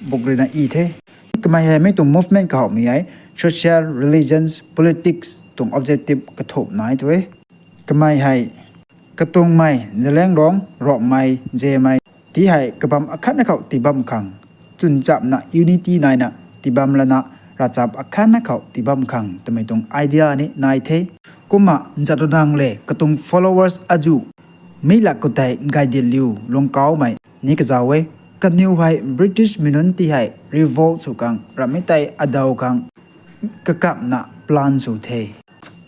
book ruina i the. Kamei hei mi tuang movement kahowhmei hei social, religions, politics tuang objective kathumh nai tu e. Kamei hei katuangmei, Zeliangrong, Rongmei, Zemei ti hei kabam akhatna khou tii bam khang, chwnchapna unity naina tii bam lana ravchap akhatna khou tii bam khang twmei tuang idea ni nai the. Kumna Jadonang le katuang followers azuh, mi lak khou tei Gaidinliu, Lungkawmei ni kazauh e. Kaniw hei Britishmei nunc ti hei revolt sw khang, ramhmei tei adaw khang kakapna plan sw the.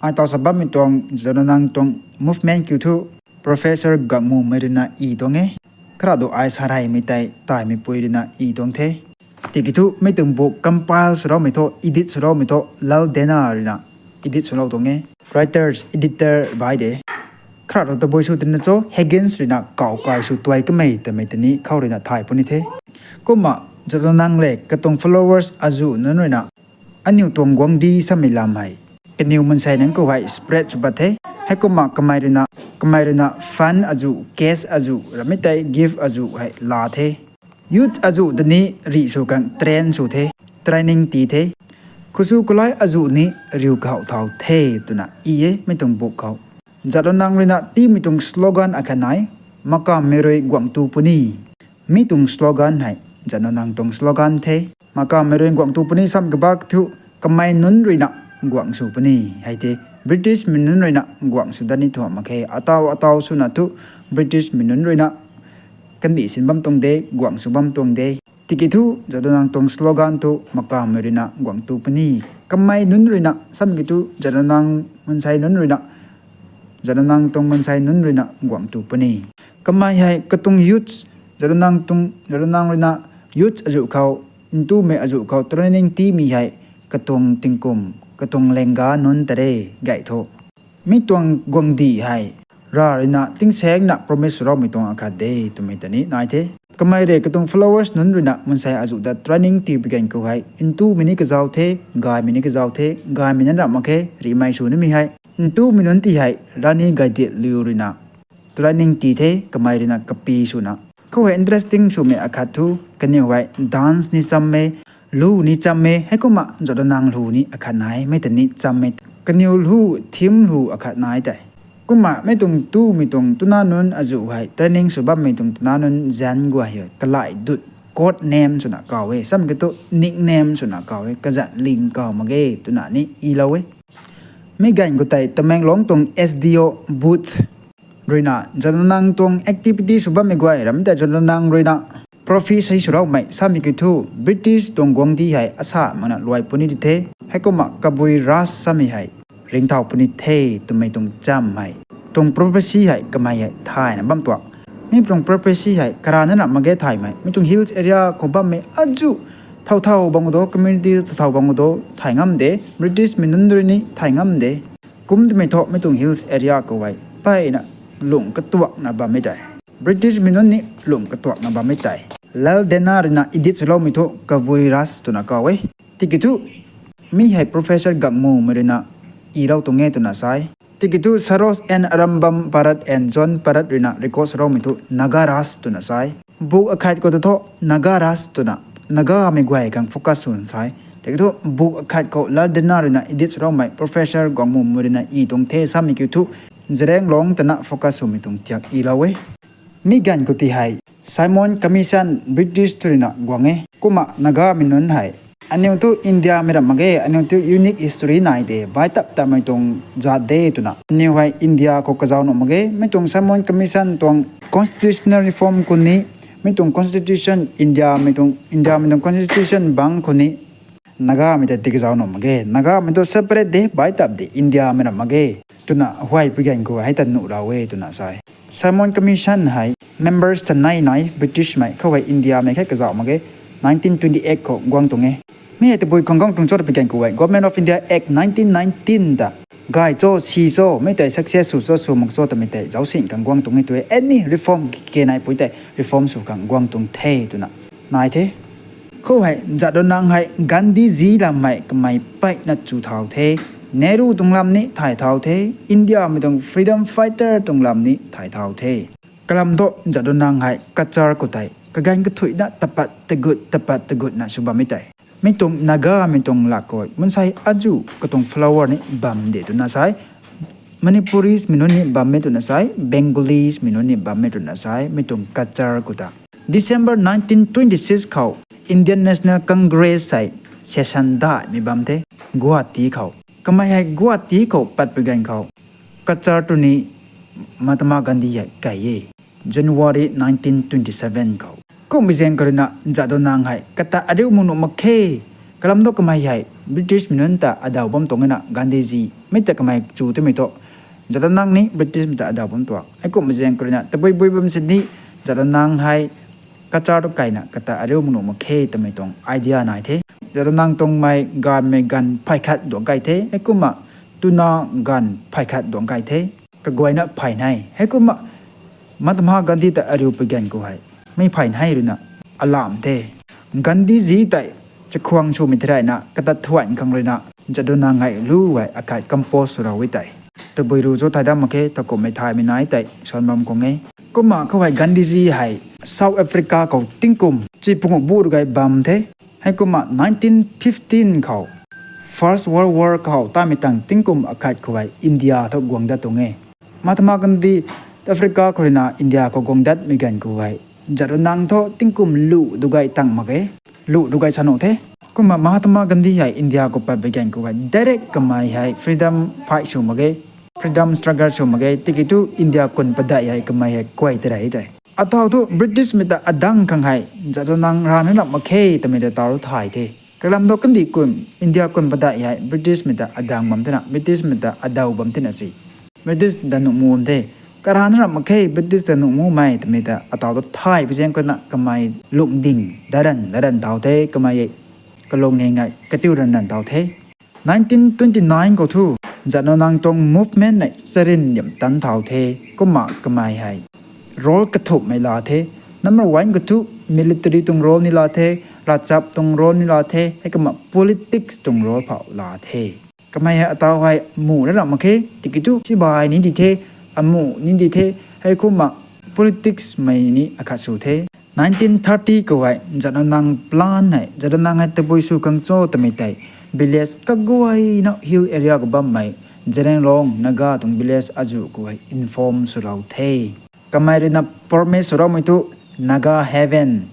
Ai taw sa bammei tuang Jadonang tuang movement kiu thu Professor Gangmumei ruina i tuang e. Kharadu ai sa reymei tei taimei pui ruina i tuang the. Tiki thu mi tuang book compile swloumei thu, edit swloumei thu Lal Dena ruina edit swlou tuang e. Writers, editor bai de. Kharadu tabui sw tina cho Higgins ruina kaw kai sw tuai kamei twmei ta ni khou ruina thay puni the. Kumna Jadonang le katuang followers azuh nunc ruina aniu tuang guangcdic samei lam hei kaniw mansei nunc khou hei spread sw pat the. Heikumna kamei ruina, kamei ruina fund azuh, cash azuh, ramhmei tei gift azuh hei laa the. Youth azuh ta ni rih sw khang train sw the, training tii the. Khusu kulai azuh ni riu kahowh thau the twna i e mi tuang book khou. Jadonang ruina tiimei tuang slogan akhat nai, Makammei rui guangc tu puni. Mi tuang slogan hei Jadonang tuang slogan the. Makammei rui guangc tu puni sam kabak thu kamei nunc ruina guangc sw puni hei the. Britishmei nunc ruina guangc sw dat ni thu mak khe, ataw ataw swna thu Britishmei nunc ruina kandih sin bam tuang de, guangc sw bam tuang de. Tiki thu Jadonang tuang slogan thu Makammei ruina guangc tu puni. Kamei nunc ruina sam ki thu Jadonang mansei nunc ruina, Jadonang tuang mansei nunc ruina guangc tu puni. Kamei hei katuang youth, Jadonang tuang, Jadonang ruina youth azuh khou, ntumei azuh khou training tiimei hei katuang tingkum, katuang lengga nunc ta re gay thu. Mi tuang guangcdic hei Rav ruina tingsaengna promise swloumei tuang akhat de twmei ta ni nai the. Kamei rui katuang followers nunc ruina mansei azuh ta training tii pui ganv khou hei ntumei ni kazauh the, gaymei ni kazauh the, gaymei nunc ramh mak khe, rihmei sw nimei hei ntumei nunc ti hei Rani Gaidinliu ruina training tii the, kamei ruina kapi swna. Khou hei interesting swmei akhat thu, kaniw hei dance ni cham e, lu ni cham e, heikumna Jadonang lu ni akhat nai, mei ta ni cham e. Kaniw lu, theme lu akhat nai tei. Kumna mei tuang tumei tuang twna nunc azuh hei training sw bammei tuang twna nunc zanc guay hei kalai dut code name swna kaw e, samei kiu thu nickname swna kaw e, kazat ling kaw mak ge twna ni ilou e. Mi ganv khou tei Tamenglong tuang S D O booth ruina Jadonang tuang activity sw bammei guay ram tei Jadonang ruina prophecy swloumei samei kiu thu British tuang guangcdic hei asa makna luai puni di the, heikumna Kabui Raj samei hei ringcthau puni the twmei tuang cham hei, tuang prophecy hei kamei hei thayna bam tuang. Mi tuang prophecy hei karana na mak ge thaymei, mi tuang hills area khou bammei azuh thow thow bam khou do, community thow thow bam khou do thay ngam de, British mei nunc rui ni thay ngam de. Kum twmei thu mi tuang hills area khou hei mpeyna lung katuakna bammei tei, British mei nunc ni lung katuakna bammei tei Lal Dena ruina edit swloumei thu Kabui Raj twna kaw e. Tiki thu mi hei Professor Gangmumei ruina irou tuang e twna sa e. Tiki thu Saros and Arambam Parratt and John Parratt ruina record swloumei thu Nagaraj twna sa e. Book akhat khou ta thu Nagaraj twna, Nagamei guay khang focus sw sa e. Tiki thu book akhat khou Lal Dena ruina edit swloumei Professor Gangmumei ruina i tuang the samei kiu thu Zeliangrong tana focus swmei tuang thiak ilou e. Mi ganv khou ti hei Simon Commission British tu ruina guang e. Kumna Nagamei nunc hei aniu thu Indiamei ramh mak ge, aniu thu unique history nai de, bai tap tapmei tuang zat de twna aniu hei India khou kazauh nuh mak ge. Mi tuang Simon Commission tuang constitutional reform khou ni, mi tuang constitution Indiamei tuang, Indiamei tuang constitution bangc khou ni Nagamei ta tii kazauh nuh mak ge, Nagamei tu separate de, bai tap de, Indiamei ramh mak ge twna huay pui ganv khou hei ta nuh rau e twna sa e. Simon Commission hei members chanei nai, Britishmei khou hei Indiamei khe kazauh mak ge, nineteen twenty eight khou guang tuang e. Mi hei tabui khang guang tuang cho ta pui ganv khou hei Government of India Act nineteen nineteen ta gay cho, si cho, mi tei success sw cho, sw mak cho twmei tei zaucsin khang guang tuang e tu e. Any reform ke nai pui tei reform sw khang guang tuang the twna nai the. Khou hei Jadonang hei Gandhiji lam hei kamei mpeyna chu thau the, Nehru tuang lam ni thay thau the, Indiamei tuang freedom fighter tuang lam ni thay thau the. Kalam thu Jadonang hei Cachar khou tei kaganv kathuicna tapat tagut tapat tagutna sw bammei tei, mi tuang Nagamei tuang lak khou mansei azuh katuang follower ni bam de twna sa e. Manipurismei nunc ni bam e twna sa e, Bengalesmei nunc ni bam e twna sa e, mi tuang Cachar khou ta. December nineteen twenty six khou Indian National Congress hei session daihmei bam the Guwahati khou. Kamei hei Guwahati khou pat pui ganv khou Cachar tu ni Mahatma Gandhi hei kai e, January nineteen twenty seven khou. Kummei zaeng khou ruina Jadonang hei kata ariu mak nuh mak khe. Kalam thu kamei hei Britishmei nunc ta adaw bam tuang e na, Gandhiji mei ta kamei chu twmei thu Jadonang ni Britishmei ta adaw bam tuang. Hei kummei zaeng khou ruina tabui bui bam sini Jadonang hei Cachar tu kaina kata ariu mak nuh mak khe twmei tuang idea nai the. Jadonang tuangmei ganvmei ganv phay khat duang kai the, hei kumna twna ganv phay khat duang kai the. Kaguayna phay nei, hei kumna Mahatma Gandhi ta ariu pui ganv khou hei mei phay nei ruina alam the. Gandhiji tei chakhwang swmei thei rayna kata thuan khang ruina Jadonang hei lu hei akhat compose sw rau e tei. Tabui ru cho thay dam mak khe, takumhmei thaymei nai tei san bam khang e. Kumna khou hei Gandhiji hei South Africa khou tingkum chipungu bu rui gay bam the. Hei kumna nineteen fifteen khou First World War khou tamei tang tingkum akhat khou hei India thu guang dat tuang e. Mahatma Gandhi Africa khou ruina India khou guang datmei ganv khou hei Jadonang thu tingkum lu du gay tang mak e, lu du gay sa nuh the. Kumna Mahatma Gandhi hei India khou pat pui ganv khou hei direct kamei hei freedom fight sw mak ge, freedom struggle sw mak ge, tiki thu India kun padeih hei kamei hei kuay tei rey tei. Ataw thu Britishmei ta adang khang hei Jadonang rana ram mak khe twmei ta taw thu thay the. Kalam thu kandih kum India kun padeih hei Britishmei ta adang bam thena, Britishmei ta adaw bam thena si. British ta nuh mu bam the. Karana ram mak khe British ta nuh mumei twmei ta ataw thu thay pui zaeng khou na kamei lungding daran daran taw the, kamei kalung ni ngai katiu ran ran taw the. Nineteen twenty nine khou thu Jadonang tuang movement nei charin diam tan thau the, kumna kamei hei role kathumhmei la the. Number one khou thu military tuang role ni la the, ravchap tuang role ni la the, heikumna politics tuang role phou la the. Kamei hei ataw hei muh na ram mak khe, tiki thu sibai ni di the, amuh ni di the, heikumna politics mei ni akhat sw the. Nineteen thirty khou hei Jadonang plan hei, Jadonang hei tabui sw khang cho twmei tei village kaguayna hill area khou bammei Zeliangrong Naga tuang village azuh khou hei inform swlou the. Kamei ruina promise swloumei thu Naga Heaven,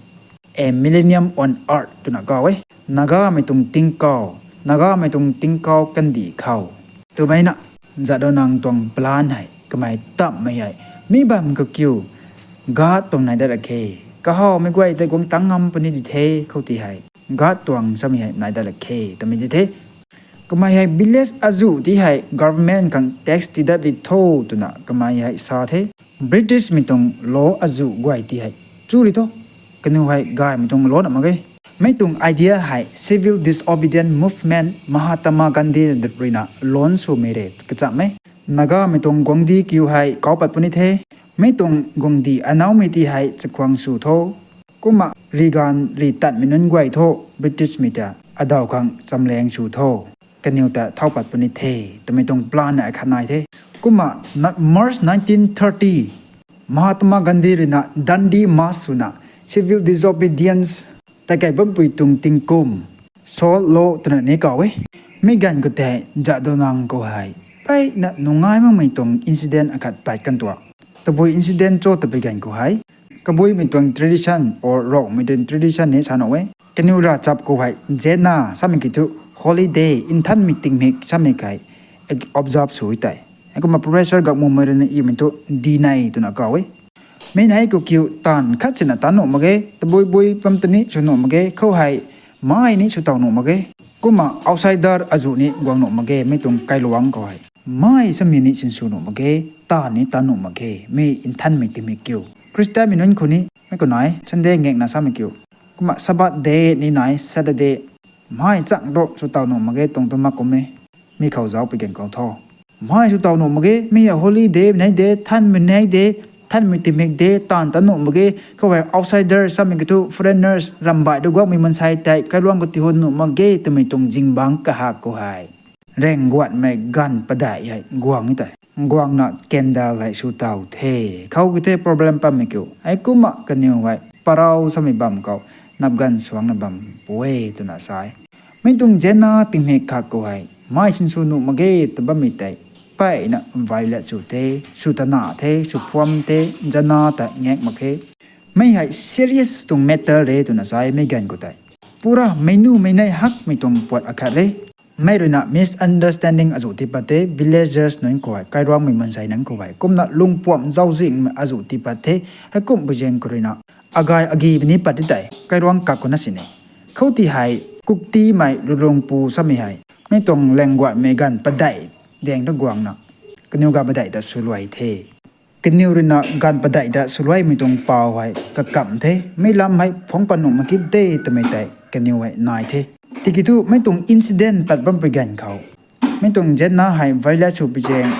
a millennium on earth twna kaw e. Nagamei tuang tingkauh, Nagamei tuang tingkauh kandih khou twmei na Jadonang tuang plan hei kamei tammei hei mi bam khou kiu God tuang nai dat lak khe. Kahawmei guay tei guang tang ngam puni di the khou ti hei God tuang samei hei nai dat lak khe twmei di the. Kamei hei village azuh ti hei government khang tax ti dat ri tho twna kamei hei sa the. British mei tuang law azuh guay ti hei chu ri tho. Kaniw hei gaymei tuang law na mak ge. Mei tuang idea hei civil disobedience movement Mahatma Gandhi ruina launch swmei re kacham e. Nagamei tuang guangcdic kiu hei kau pat puni the. Mei tuang guangcdic anaumei ti hei chakhwang sw tho. Kumna riganv ri tatmei nunc guay thu British mei ta adaw khang chamleng sw tho. Kaniw ta thau pat puni the twmei tuang plan na khat nai the. Kumna March nineteen thirty, Mahatma Gandhi ruina Dundee March swna civil disobedience, takai bampui tuang tingkum, Salt Law twna ni kaw e. Mi ganv khou tei Jadonang khou hei mpeyna nungai makmei tuang incident akhat pat kan tuang. Tabui incident cho tabui ganv khou hei kabuimei tuang tradition or Rongmei tuang tradition ni sa nuh e. Kaniw ravchap khou hei Zena samei ki thu holiday, nthanmei tingmik samei kei observe sw tei, heikumna Professor Gangmumei ruina imei thu dinei twna kaw e. Mi nei khou kiu taanv khat sina taanv nuh mak ge, tabui bui pam ta ni sw nuh mak ge, khou hei mai ni sw taw nuh mak ge. Kumna outsider azuh ni guang nuh mak ge, mei tuang kailuangc khou hei mai samei ni sinsw nuh mak ge, taanv ni taanv nuh mak ge, mi nthanmei tingmik kiu. Khristianmei nunc khou ni mei khou nai, Sunday ngakna samei kiu. Kumna Sabbath day ni nai, Saturday. Mai chang ro sw taw nuh mak ge tuang tu mak kum e. Mi khou zauc pui gan khou tho, mai sw taw nuh mak ge, mi hei holiday nei de, nthanmei nei de, nthanmei tingmik de, taanv taanv nuh mak ge, khou hei outsider samei ki thu foreigners, ramhbaih tu guangmei mansei tei kailuangc khou tiihun nuh mak ge twmei tuang zingbangc kahak khou hei raengguatmei ganv padeih hei guang e tei. Guangna candle hei sw taw the. Khou ki the problem pammei kiu. Heikumna kaniw hei parau samei bam khou nap ganv suangcna bam pu e twna sa e. Mi tuang Zena tingmik khat khou hei mai sinsw nuh mak ge ta bammei tei mpeyna violate sw the, sw tana the, sw phuam the, Zena ta ngak mak khe. Mi hei serious tuang matter re twna sa e mi ganv khou tei. Pura meic numei nei hakmei tuang puat akhat re. Mei ruina misunderstanding azuh tii pat the, villagers nunc khou hei, kailuangmei mansei nunc khou hei, kumna lungpuamh zauzingmei azuh tii pat the, heikumhpui zaeng khou ruina agay agimei ni pat ti tei kailuangc kak khou na sini. Khou ti hei Kuktimei Lulungpu samei hei mi tuang laengguatmei ganv padeih daeng ta guangna kaniw ganv padeih ta swluai the. Kaniw ruina ganv padeih ta swluaimei tuang pau hei kakamh the, mi lam hei phungc pat nuh mak kit de twmei tei kaniw hei nai the. Tiki thu mei tuang incident pat bampui ganv khou, mei tuang Zena hei violate swpui zaeng,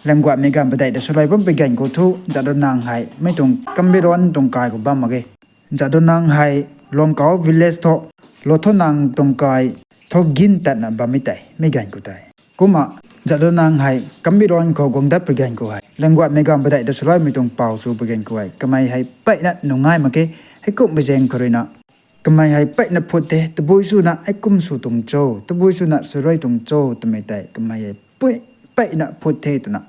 laengguatmei ganv padeih ta swluai bampui ganv khou thu Jadonang hei mei tuang Kambiron tuang kai khou bam mak ge. Jadonang hei Longkau village tho, Lothonang tuang kai tho gin tatna bammei tei mi ganv khou tei. Kumna Jadonang hei Kambiron khou guang datpui ganv khou hei laengguatmei ganv padeih ta swluaimei tuang pau swpui ganv khou hei kamei hei mpeyna nungai mak khe. Heikumhpui zaeng khou ruina kamei hei mpeyna phut the, tabui swna heikum sw tuang cho, tabui swna swluai tuang cho twmei tei kamei hei mpeyna phut the twna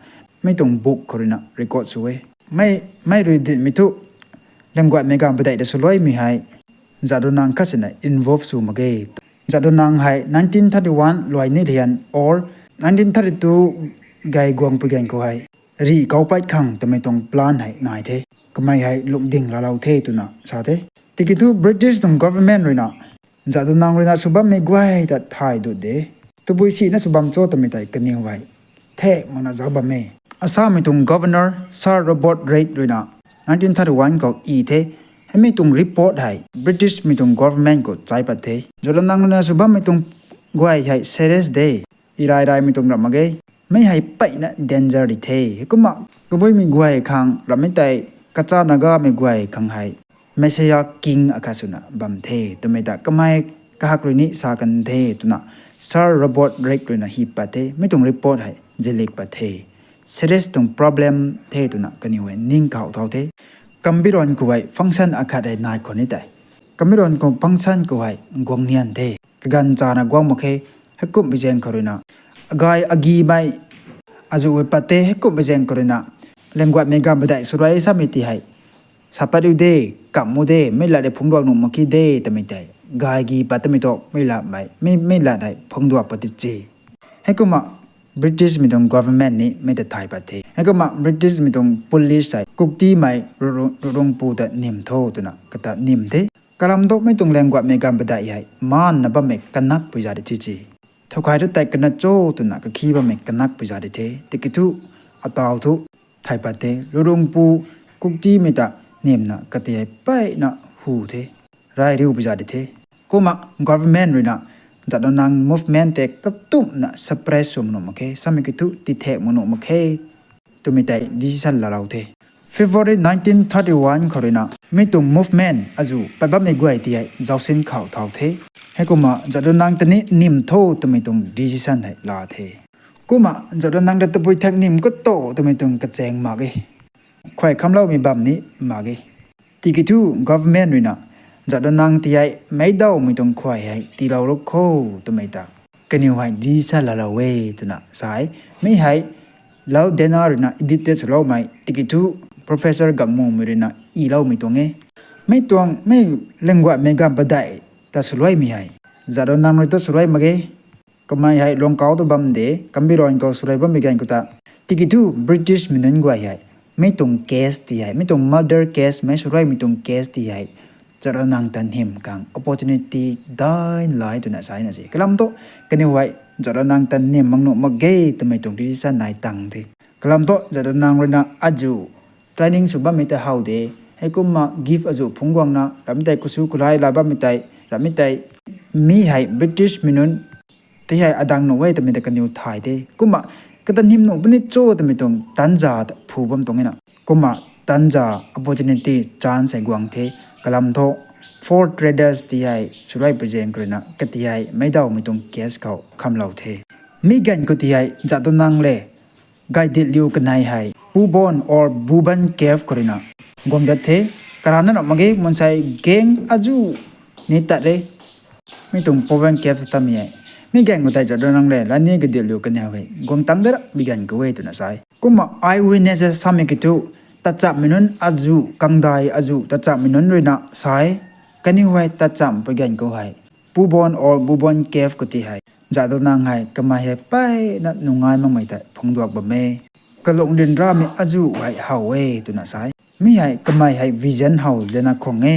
mei tuang book khou ruina record sw e. Mei rui dinmei thu laengguatmei ganv padeih ta swluaimei hei Jadonang khat sina involve sw mak ge. Jadonang hei nineteen thirty-one luai ni lian or nineteen thirty-two gay guangpui ganv khou hei rih kau pat khang twmei tuang plan hei nai the. Kamei hei lungding laalou the twna sa the. Tiki thu British tuang government ruina Jadonang ruina sw bammei guay ta thay dut de, tabui sina sw bam cho twmei tei kaniw hei thek makna zauc bam e. Assammei tuang Governor Sir Robert Reid ruina nineteen thirty-one khou i the. Heimei tuang report hei British mei tuang government khou chai pat the. Jadonang ruina sw bammei tuang guay hei serious de, irai raimei tuang ram mak ge. Mei hei mpeyna danger di the. Heikumna kabuimei guay khang rammei tei Kacha Nagamei guay khang hei Messiah King akhat swna bam the twmei ta kamei kahak rui ni sa kan the twna Sir Robert Reid ruina hi pat the, mi tuang report hei zilik pat the. Serious tuang problem the twna kaniw hei ning khou thau the. Kambiron khou hei function akhat hei nai khou ni tei, Kambiron khou function khou hei guang nian the. Kaganv chana guang mak khe, heikumhmei zaeng khou ruina, agay agimei azuh hei pat the, heikumhmei zaeng khou ruina, lemguatmei ganv padeih swruai samei ti hei sa pat riu de, kamh mu de, mei lat hei phungc duak nuh mak ki de twmei tei, gay gi pat tamei thu mei latmei, mei lat hei phungc duak pat ti che. Heikumna British mei tuang government ni mei ta thay pat the. Heikumna British mei tuang police hei Kuktimei Ru-, Rurungpu ta nim tho twna kata nim the. Kalam thu mei tuang lemguatmei ganv padeih hei maanna bammei kanak pui za di the che. Thowkai thu tei kana cho twna kakhi bammei kanak pui za di the. Tiki thu ataw thu thay pat the. Rurungpu Kuktimei ta nimna kati hei peyna hu the. Rai riu pui za di the. Kumna government ruina Jadonang movement tei katumna suppress sw mak nuh mak khe, samei ki thu tithek mak nuh mak khe twmei tei decision laalou the. February nineteen thirty-one khou ruina mi tuang movement azuh pat bammei guay ti hei zausin khou thau the. Heikumna Jadonang ta ni nim tho twmei tuang decision hei laa the. Kumna Jadonang ta tabui thak nim khou tho twmei tuang kachaeng mak e. Khuay khamloumei bam ni mak e. Tiki thu government ruina Jadonang ti hei meicdawmei tuang khuay hei tiilou ru kho twmei ta kaniw hei decision laalou e twna sa e. Mi hei Lal Dena ruina edit tei swloumei, tiki thu Professor Gangmumei ruina iloumei tuang e. Mi tuang mei lemguatmei ganv padeih ta swluaimei hei Jadonang rui ta swluai mak ge. Kamei hei Longkau ta bam de, Kambiron khou swluai bammei ganv khou ta. Tiki thu British mei nunc guay hei mi tuang case ti hei, mi tuang murder case, mei swluaimei tuang case ti hei Jadonang ta nim khang opportunity daina lai twna sa na se. Kalam thu kaniw hei Jadonang ta nim mak nuh mak ge twmei tuang decision nai tang the. Kalam thu Jadonang ruina azuh training sw bammei tei how de. Heikumna gift azuh phungc guangna ramei tei, kusu kulai la bammei tei, ramei tei, mi hei British mei nunc ti hei adang nuh e twmei ta kaniw thay de. Kumna kata nim nuh puni cho twmei tuang tanza ta phu bam tuang e na. Kumna tanza, opportunity, chance hei guang the. Kalam thu fur traders ti hei swluai pui zaeng khou ruina kati hei meicdawmei tuang case khou khamlou the. Mi ganv khou ti hei Jadonang le Gaidinliu kanei hei Pubon or Buban Cave khou ruina guang dat the. Karana na mak ge, mansei gang azuh ni tat re. Mi tuang Pubon Cave ta mi e. Mi ganv khou tei Jadonang le Rani Gaidinliu kanei hei guang tang dat ra bi ganv khou e twna sa e. Kumna eyewitnesses samei ki thu tachamhmei nunc azuh, kangdai azuh tachamhmei nunc ruina sa e. Kaniw hei tachamh pui ganv khou hei Pubon or Buban Cave khou ti hei Jadonang hei kamei hei peyna nungai makmei tei phungc duak bam e. Kalung ryanramei azuh hei how e twna sa e. Mi hei kamei hei vision how lana khang e.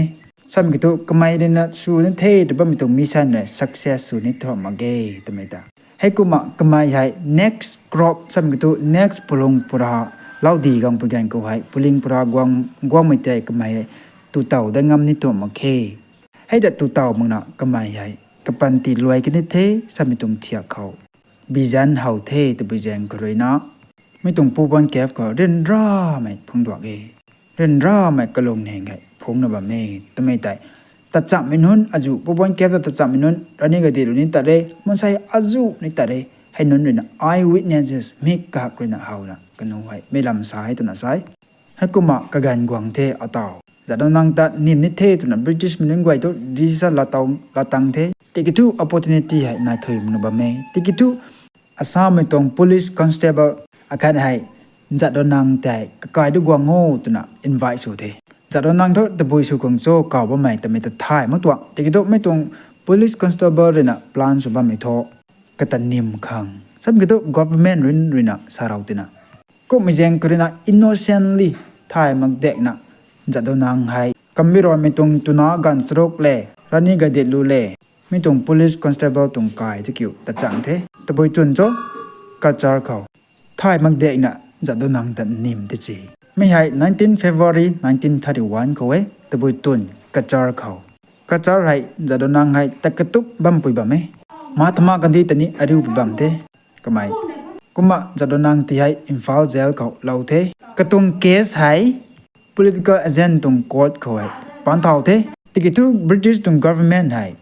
Samei ki thu kamei ruina sw ni the tw bammei tuang mission hei success sw ni thu mak ge twmei ta. Heikumna kamei hei next crop, samei ki thu next pulung pura, lau di gang pui ganv khou hei puling pura guang, guangmei tei kamei hei tu taw dat ngam ni thu mak khe. Hei ta tu taw makna kamei hei kapanty luai kan ni the samei tuang thiak khou vision how the tabui zaeng khou ruina mi tuang Pubon Cave khou ryanramei phungc duak e. Ryanramei kalung neng hei phungcna bam e twmei tei tachamhmei nunc azuh, Pubon Cave ta tachamhmei nunc, Rani Gaidinliu ni tat re, mansei azuh ni tat re. Hei nunc ruina eyewitnesses, mi kak ruina howna kaniw hei mi lam sa e twna sa e. Heikumna kaganv guang the ataw. Jadonang ta nim ni the twna British mei nunc guay thu decision laa tang the. Tiki thu opportunity hei nai thuy makna bam e. Tiki thu Assammei tuang police constable akhat hei Jadonang tei kakai du guang o twna invite sw the. Jadonang thu tabui sw khang cho kaw bammei twmei ta thay mak tuang. Tiki thu mi tuang police constable ruina plan sw bammei thu kata nim khang, samei ki thu government rui ruina sa rou tina. Kumhmei zaeng khou ruina innocently thay mak dekna Jadonang hei Kambironmei tuang twna ganv charuk le, Rani Gaidinliu le, mi tuang police constable tuang kai tei kiu tachamh the. Tabui twn cho, Cachar khou thay mak dekna Jadonang ta nim tei che. Mi hei nineteen February nineteen thirty-one khou e, tabui twn Cachar khou. Cachar hei Jadonang hei ta katup bampui bam e. Mahatma Gandhi ta ni ariupui bam the. Kamei. Kumna Jadonang ti hei Imphal jail khou lou the. Katuang case hei political agent tuang court khou hei paan thau the. Tiki thu British tuang government hei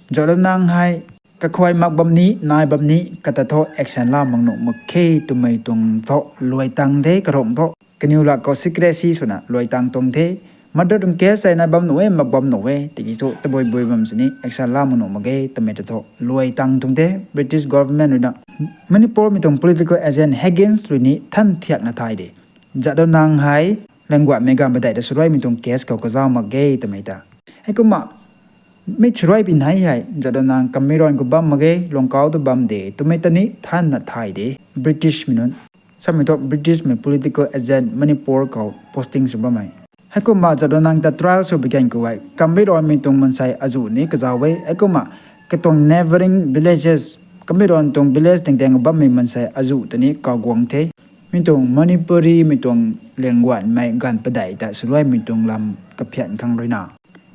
Jadonang hei kakhuay mak bam ni, nai bam ni, kata thu action la mak nuh mak khe twmei tuang thu luai tang the, karung thu. Kaniw lak khou secrecy swna luai tang tuang the. Murder tuang case hei nai bam nuh e, mak bam nuh e, tiki thu tabui bui bam sini action la mak nuh mak ge twmei ta thu luai tang tuang the. British government rui na Manipur mei tuang political agent Higgins rui ni than thiakna thay de. Jadonang hei Lengguatmei ganv padeih ta swruaimei tuang case khou kazauh mak ge twmei ta. Heikumna mi swruai pin hei hei Jadonang Kambiron khou bam mak ge, Lungkau ta bam de twmei ta ni thanna thay de. British mei nunc samei thu British mei political agent Manipur khou posting sw bammei. Heikumna Jadonang ta trial sw bi gan khou hei Kambironmei tuang mansei azuh ni kazauh e. Heikumna katuang neighbouring villages, Kambiron tuang village tengteng bammei mansei azuh ta ni kauguang the. Mi tuang Manipuri mei tuang Lengguatmei ganv padeih ta swruaimei tuang lam kaphian khang rui na.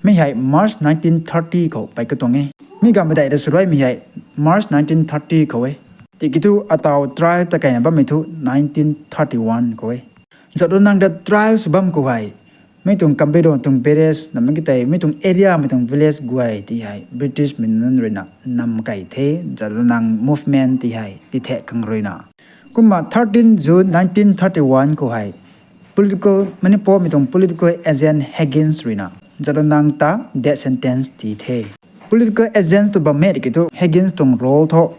Mi hei March nineteen thirty khou pei katuang e. Mi ganv padeih ta swruaimei hei March nineteen thirty khou e. Tiki thu ataw trial ta kaina bammei thu nineteen thirty one khou e. Jadonang ta trial sw bam khou hei mi tuang Kambiron tuang village na mi katei mi tuang area mei tuang village guay ti hei British mei nunc rui na nam kei the. Jadonang movement ti hei ti thek khang rui na. Kumna thirteen June nineteen thirty one khou hei political, Manipur mei tuang political agent Higgins rui na Jadonang ta death sentence ti the. Political agent tu bam e tiki thu Higgins tuang role thu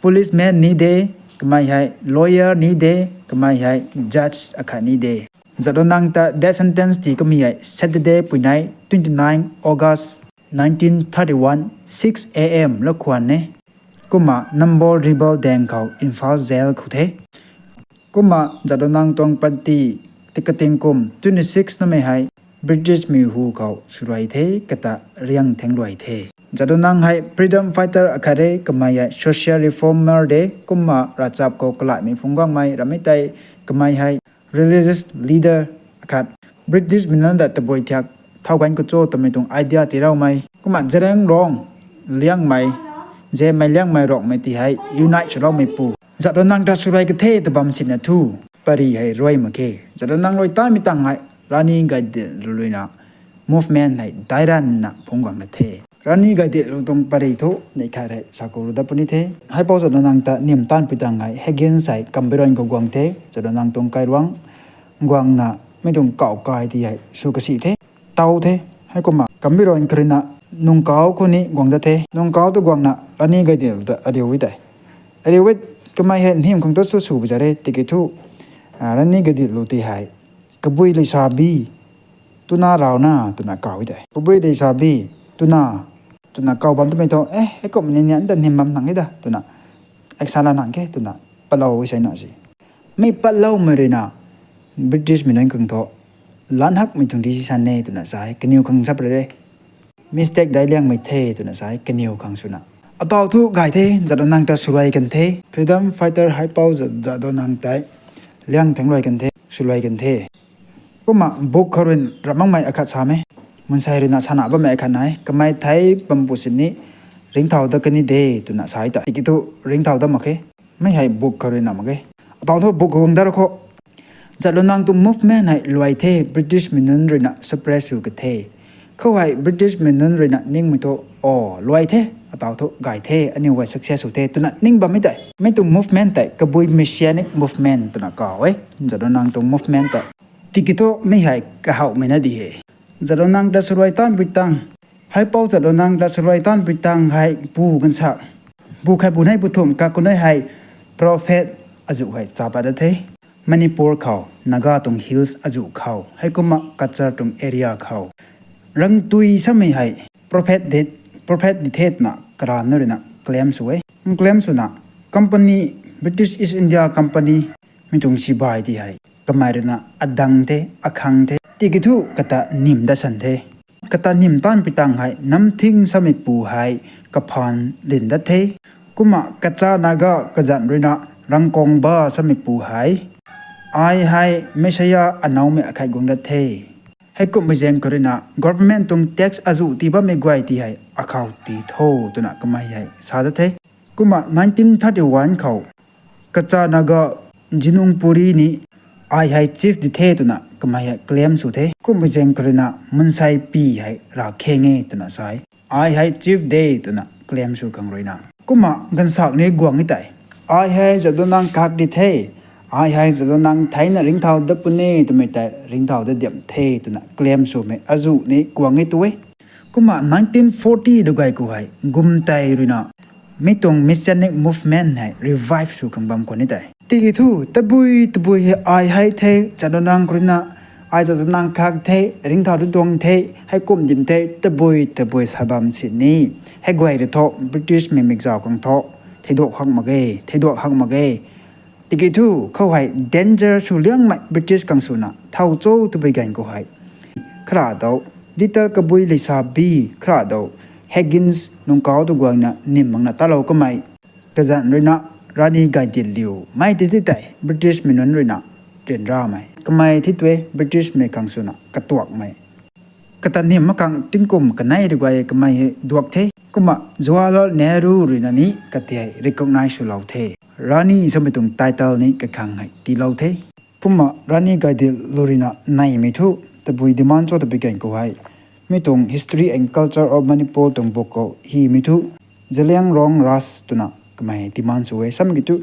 policeman ni de, kamei hei lawyer ni de, kamei hei judge akhat ni de. Jadonang ta death sentence ti kamei hei Saturday puinei twenty nine August nineteen thirty one six a m lou khwan e. Kumna Nambol River daeng khou Imphal jail khou the. Kumna Jadonang tuang panty tikating kum twenty six namei hei British mei hu khou swruai the, kata riang theng luai the. Jadonang hei freedom fighter akhat re, kamei hei social reformer de, kumna ravchap khou kalaimei phungc guangmei ramei tei kamei hei religious leader akhat. British mei nunc ta tabui thiak thau gan khou cho twmei tuang idea tiiloumei. Kumna Zeliangrong Liangmei, Zemei Liangmei Rongmei ti hei unite swloumeipu. Jadonang ta swruai kathe ta bam sina thu pary hei ruai mak khe. Jadonang rui tanmei tang hei Rani Gaidinliu rui na movement hei dairanna phungc guang na the. Rani Gaidinliu tuang pary thu neih khat hei saku ru dat puni the. Haipou Jadonang ta nim tanpui tang hei Higgins hei Kambiron khou guang the. Jadonang tuang kairuang guangna mi tuang kauh kai ti hei sw kasi the. Taw the. Heikumna Kambiron kha rui na Nungkau khou ni guang dat the. Nungkau tu guangna Rani Gaidinliu ta ariu e tei. Ariu e, kamei hei nhim khang tu sw sw bi za re tiki thu Rani Gaidinliu ti hei kabui leisabi tuna rauna twna kaw e tei. Kabui leisabi tuna twna kaw bam twmei thu, e, heikumna ni nian ta nhim bam nang e da twna action la nang khe twna patlou e sei na si. Mi patloumei rui na British mei nunc khang thu lan hakmei tuang decision e twna sa e, kaniw khang sap re re. Mistake daic liangmei the twna sa e, kaniw khang swna. Ataw thu gay the, Jadonang ta swruai kan the. Freedom fighter Haipou Jadonang tei liang theng ruai kan the, swruai kan the. Kumna book khou rui ramh makmei akhat sam e. Mansei rui na sana bammei akhat nai, kamei thei bam pu sini ringcthau dat kani de twna sa e ta. Tiki thu ringcthau dat mak khe. Mi hei book khou rui na mak ge. Ataw thu book khou guang dat ru khou Jadonang tuang movement hei luai the, British mei nunc rui na suppress sw ka the. Khou hei British mei nunc rui na ningmei thu, o, luai the, ataw thu gay the, aniu guay success sw the twna ning bammei tei. Mi tuang movement tei kabui messianic movement twna kaw e. Jadonang tuang movement tei. Tiki thu mi hei kahawmei na di he. Jadonang ta swruai tanpui tang, Haipou Jadonang ta swruai tanpui tang hei pu kansa, pu khat pu nei pu thumh kakhou nei hei prophet azuh hei cha pat dat the. Manipur khou, Naga tuang hills azuh khou, heikumna Cachar tuang area khou rangtui samei hei prophet di, prophet di the twna karamna rui na claim sw e. Claim swna company, British East India Company mei tuang sibai ti hei kamei rui na adang the, akhang the. Tiki thu kata nim dat san the. Kata nim tanpui tang hei Namthing sameipu hei kaphaan lin dat the. Kumna Kacha Naga kazanc rui na Rangkongba sameipu hei, ai hei Messiah anoumei akhat guang dat the. Heikumhmei zaeng khou rui na government tuang tax azuh tii bammei guay ti hei akhou tii tho twna kamei hei sa dat the. Kumna nineteen thirty one khou Kacha Naga Jinungpuri ni Ai hei chief di the twna kamei hei claim sw the. Kummei zaeng khou ruina Munsei P hei rav kheng e twna sa e. Ai hei chief de twna claim sw khang ruina. Kumna gansak ni guang e tei. Ai hei Jadonang kak di the. Ai hei Jadonang theina ringcthau dat puni twmei tei ringcthau dat diam the twna claim swmei azuh ni guang e tu e. Kumna nineteen forty dugay khou hei gum tei ruina mi tuang Messianic movement hei revive sw khang bam khwan e tei. Tiki thu tabui tabui hei ai hei the, Jadonang khou ruina, ai Jadonang kak the, ringcthau dat tuang the, hei kum dim the, tabui tabui sa bam sini. Hei guay rui thu British mei mikzau khang thu theiduak hak mak ge, theiduak hak mak ge. Tiki thu khou hei danger sw liangmei British khang swna thau cho tabui ganv khou hei, khara dou Little Kabui Leisa B, khara dou Higgins nung kau tu guangna nim makna talou kamei kazanc ruina Rani Gaidinliu mei tei tei British mei nunc ruina ryanramei kamei thi twe British mei khang swna katuakmei kata nim mak khang tingkum kanei rui guay kamei hei duak the. Kumna Jawaharlal Nehru ruina ni kati hei recognize swlou the. Rani samei tuang title ni kakhang hei tiilou the. Kumna Rani Gaidinliu ruina neimei thu tabui demand cho tabui ganv khou hei mi tuang History and Culture of Manipur tuang book khou hymei thu Zeliangrong Raj twna kamei demand sw e. Samei ki thu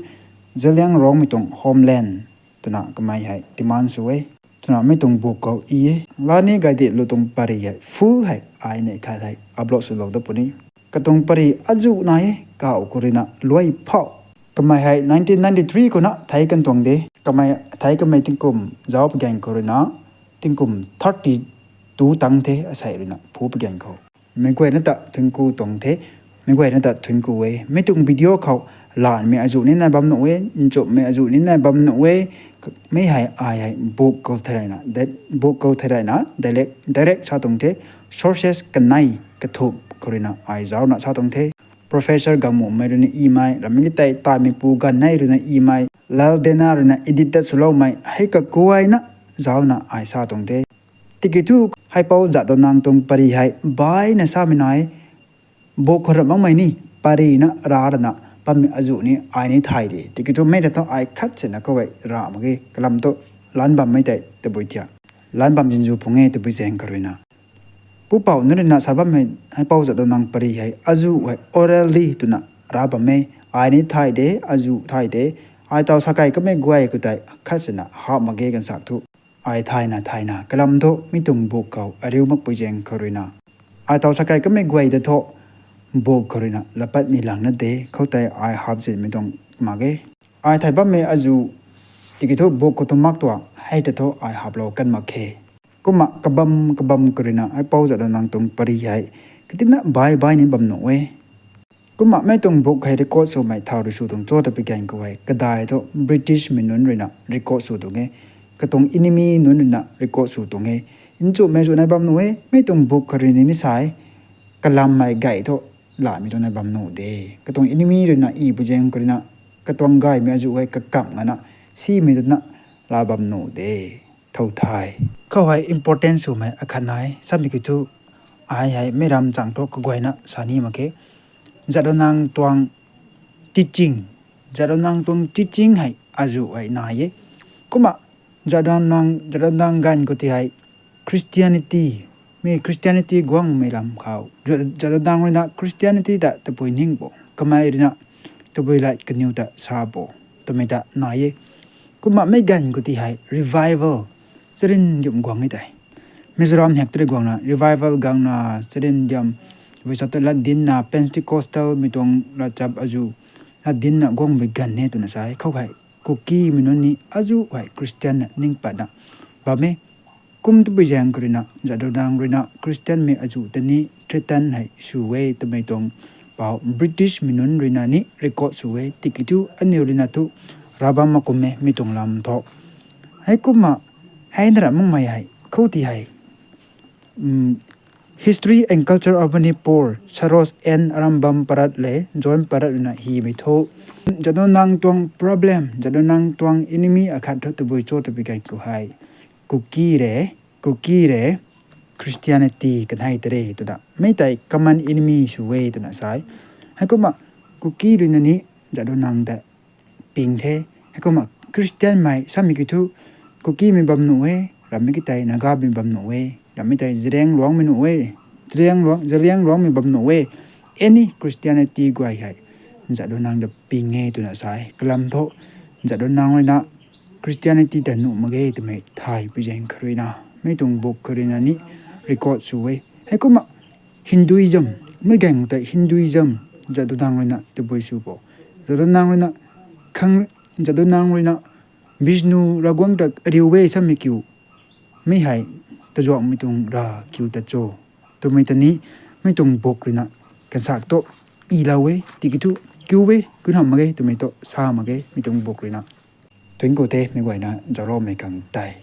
Zeliangrongmei tuang homeland twna kamei hei demand sw e. Twna mi tuang book khou i e. Rani Gaidinliu tuang pary hei full hei ai ni khat hei upload swlou dat puni. Katuang pary azuh nai e, kau khou ruina luai phou. Kamei hei nineteen ninety-three khouna thei kan tuang de. Kamei thei kamei tingkum zauc pui ganv khou ruina tingkum thirty-two tang the asei ruina phu pui ganv khou. Meic guayna ta thuanc ku tuang the, meic guayna ta thuanc ku e. Mi tuang video khou lanmei azuh ni nai bam nuh e, nchumhmei azuh ni nai bam nuh e. Mi hei ai hei book khou thei rayna, book khou thei rayna direct direct sa tuang the. Sources kanei kathumh khou ruina ai zaucna sa tuang the. Professor Gangmumei ruina imei, ramei ki tei Taimeipu Ganvnei ruina imei, Lal Dena ruina edit dat swloumei hei kaguayna zaucna ai sa tuang the. Tiki thu Haipou Jadonang tuang pary hei baina samei nai, book khou ra makmei ni, paryna ra rana bammei azuh ni ai ni thay de. Tiki thu mei ta thu ai khat sina khou hei ra mak ge, kalam thu lan bammei tei tabui thiak, lan bam zinzu phung e tabui zaeng khou ruina. Pupouc nunc ruina sa bammei Haipou Jadonang pary hei azuh hei orally twna ra bam e, ai ni thay de, azuh thay de. Ai taw sakai kamei guay khou tei khat sina hap mak ge gansak thu. Ai thayna thayna kalam thu mi tuang book khou ariu makpui zaeng khou ruina. Ai taw sakai kamei guay ta thu book khou ruina lapatmei langna de, khoutei ai hap zinmei tuang mak ge. Ai thay bammei azuh, tiki thu book khou tuang mak tuang hei ta thu ai haplou kan mak khe. Kumna kabam kabam khou ruina Haipou Jadonang tuang pary hei katina bai bai ni bam nuh e. Kumna mei tuang book hei record swmei thau rui sw tuang cho tabui ganv khou hei kadai thu British mei nunc ruina record sw tuang e. Katuang enemy nunc ruina record sw tuang e. Nchumhmei zu nai bam nuh e, mei tuang book khou rui ni ni sa e. Kalammei gay thu lamei tuang nai bam nuh de. Katuang enemy ruina ipui zaeng khou ruina katuang gaymei azuh hei kakam ngana simei twna la bam nuh de. Thow thay. Khou hei important swmei akhat nai, samei ki thu ai hei meic ram chang thu kaguayna sa ni mak khe. Jadonang tuang teaching, Jadonang tuang teaching hei azuh hei nai e. Kumna Jadonang, Jadonang ganv khou ti hei Christianity, mi Christianity guangmei lam khou, Ja-, Jadonang ruina Christianity ta tabui ning bo, kamei ruina tabui lat kaniw ta sa bo twmei ta nai e. Kumna mei ganv khou ti hei revival charin diam guang e tei. Mizoram hak tei guangna revival guangna charin diam, tabui sa ta latdinna Pentecostal mei tuang latchap azuh latdinna guangmei ganv e twna sa e. Khou hei Kukimei nunc ni azuh hei Christianna ning patna bam e. Kum tabui zaeng khou ruina Jadonang ruina Christianmei azuh ta ni threaten hei sw e twmei tuang pou British mei nunc ruina ni record sw e. Tiki thu aniw ruina thu ra bam mak kum e mi tuang lam thu. Heikumna hei na ra makmei hei khou ti hei History and Culture of Manipur, Saroj N Arambam Parat le John Parat ruina hymei thu, Jadonang tuang problem, Jadonang tuang enemy akhat thu tabui cho tabui ganv khou hei Kuki re, Kuki re, Christianity kanhei ta re twna mei tei common enemy sw e twna sa e. Heikumna Kuki ruina ni Jadonang ta ping the. Heikumna Christianmei samei ki thu Kukimei bam nuh e, rammei ki tei Nagamei bam nuh e, rammei tei Zeliangrongmei nuh e, Zeliangrong, Zeliangrongmei bam nuh e. Any Christianity guay hei Jadonang ta ping e twna sa e. Kalam thu Jadonang ruina Christianity ta nuh mak ge twmei thay pui zaeng kha ruina, mi tuang book kha ruina ni record sw e. Heikumna Hinduism, mei gaeng tei Hinduism, Jadonang ruina tabui sw bo. Jadonang ruina khang, Jadonang ruina Vishnu Ravguangc ta ariu e samei kiu, mi hei tazuanmei tuang ra kiu ta cho twmei ta ni, mi tuang book ruina kansak thu ilou e, tiki thu kiu e, kunhamh mak ge twmei thu sa mak ge, mi tuang book ruina. Tuang khou the, mei guayna zaucloumei khang tei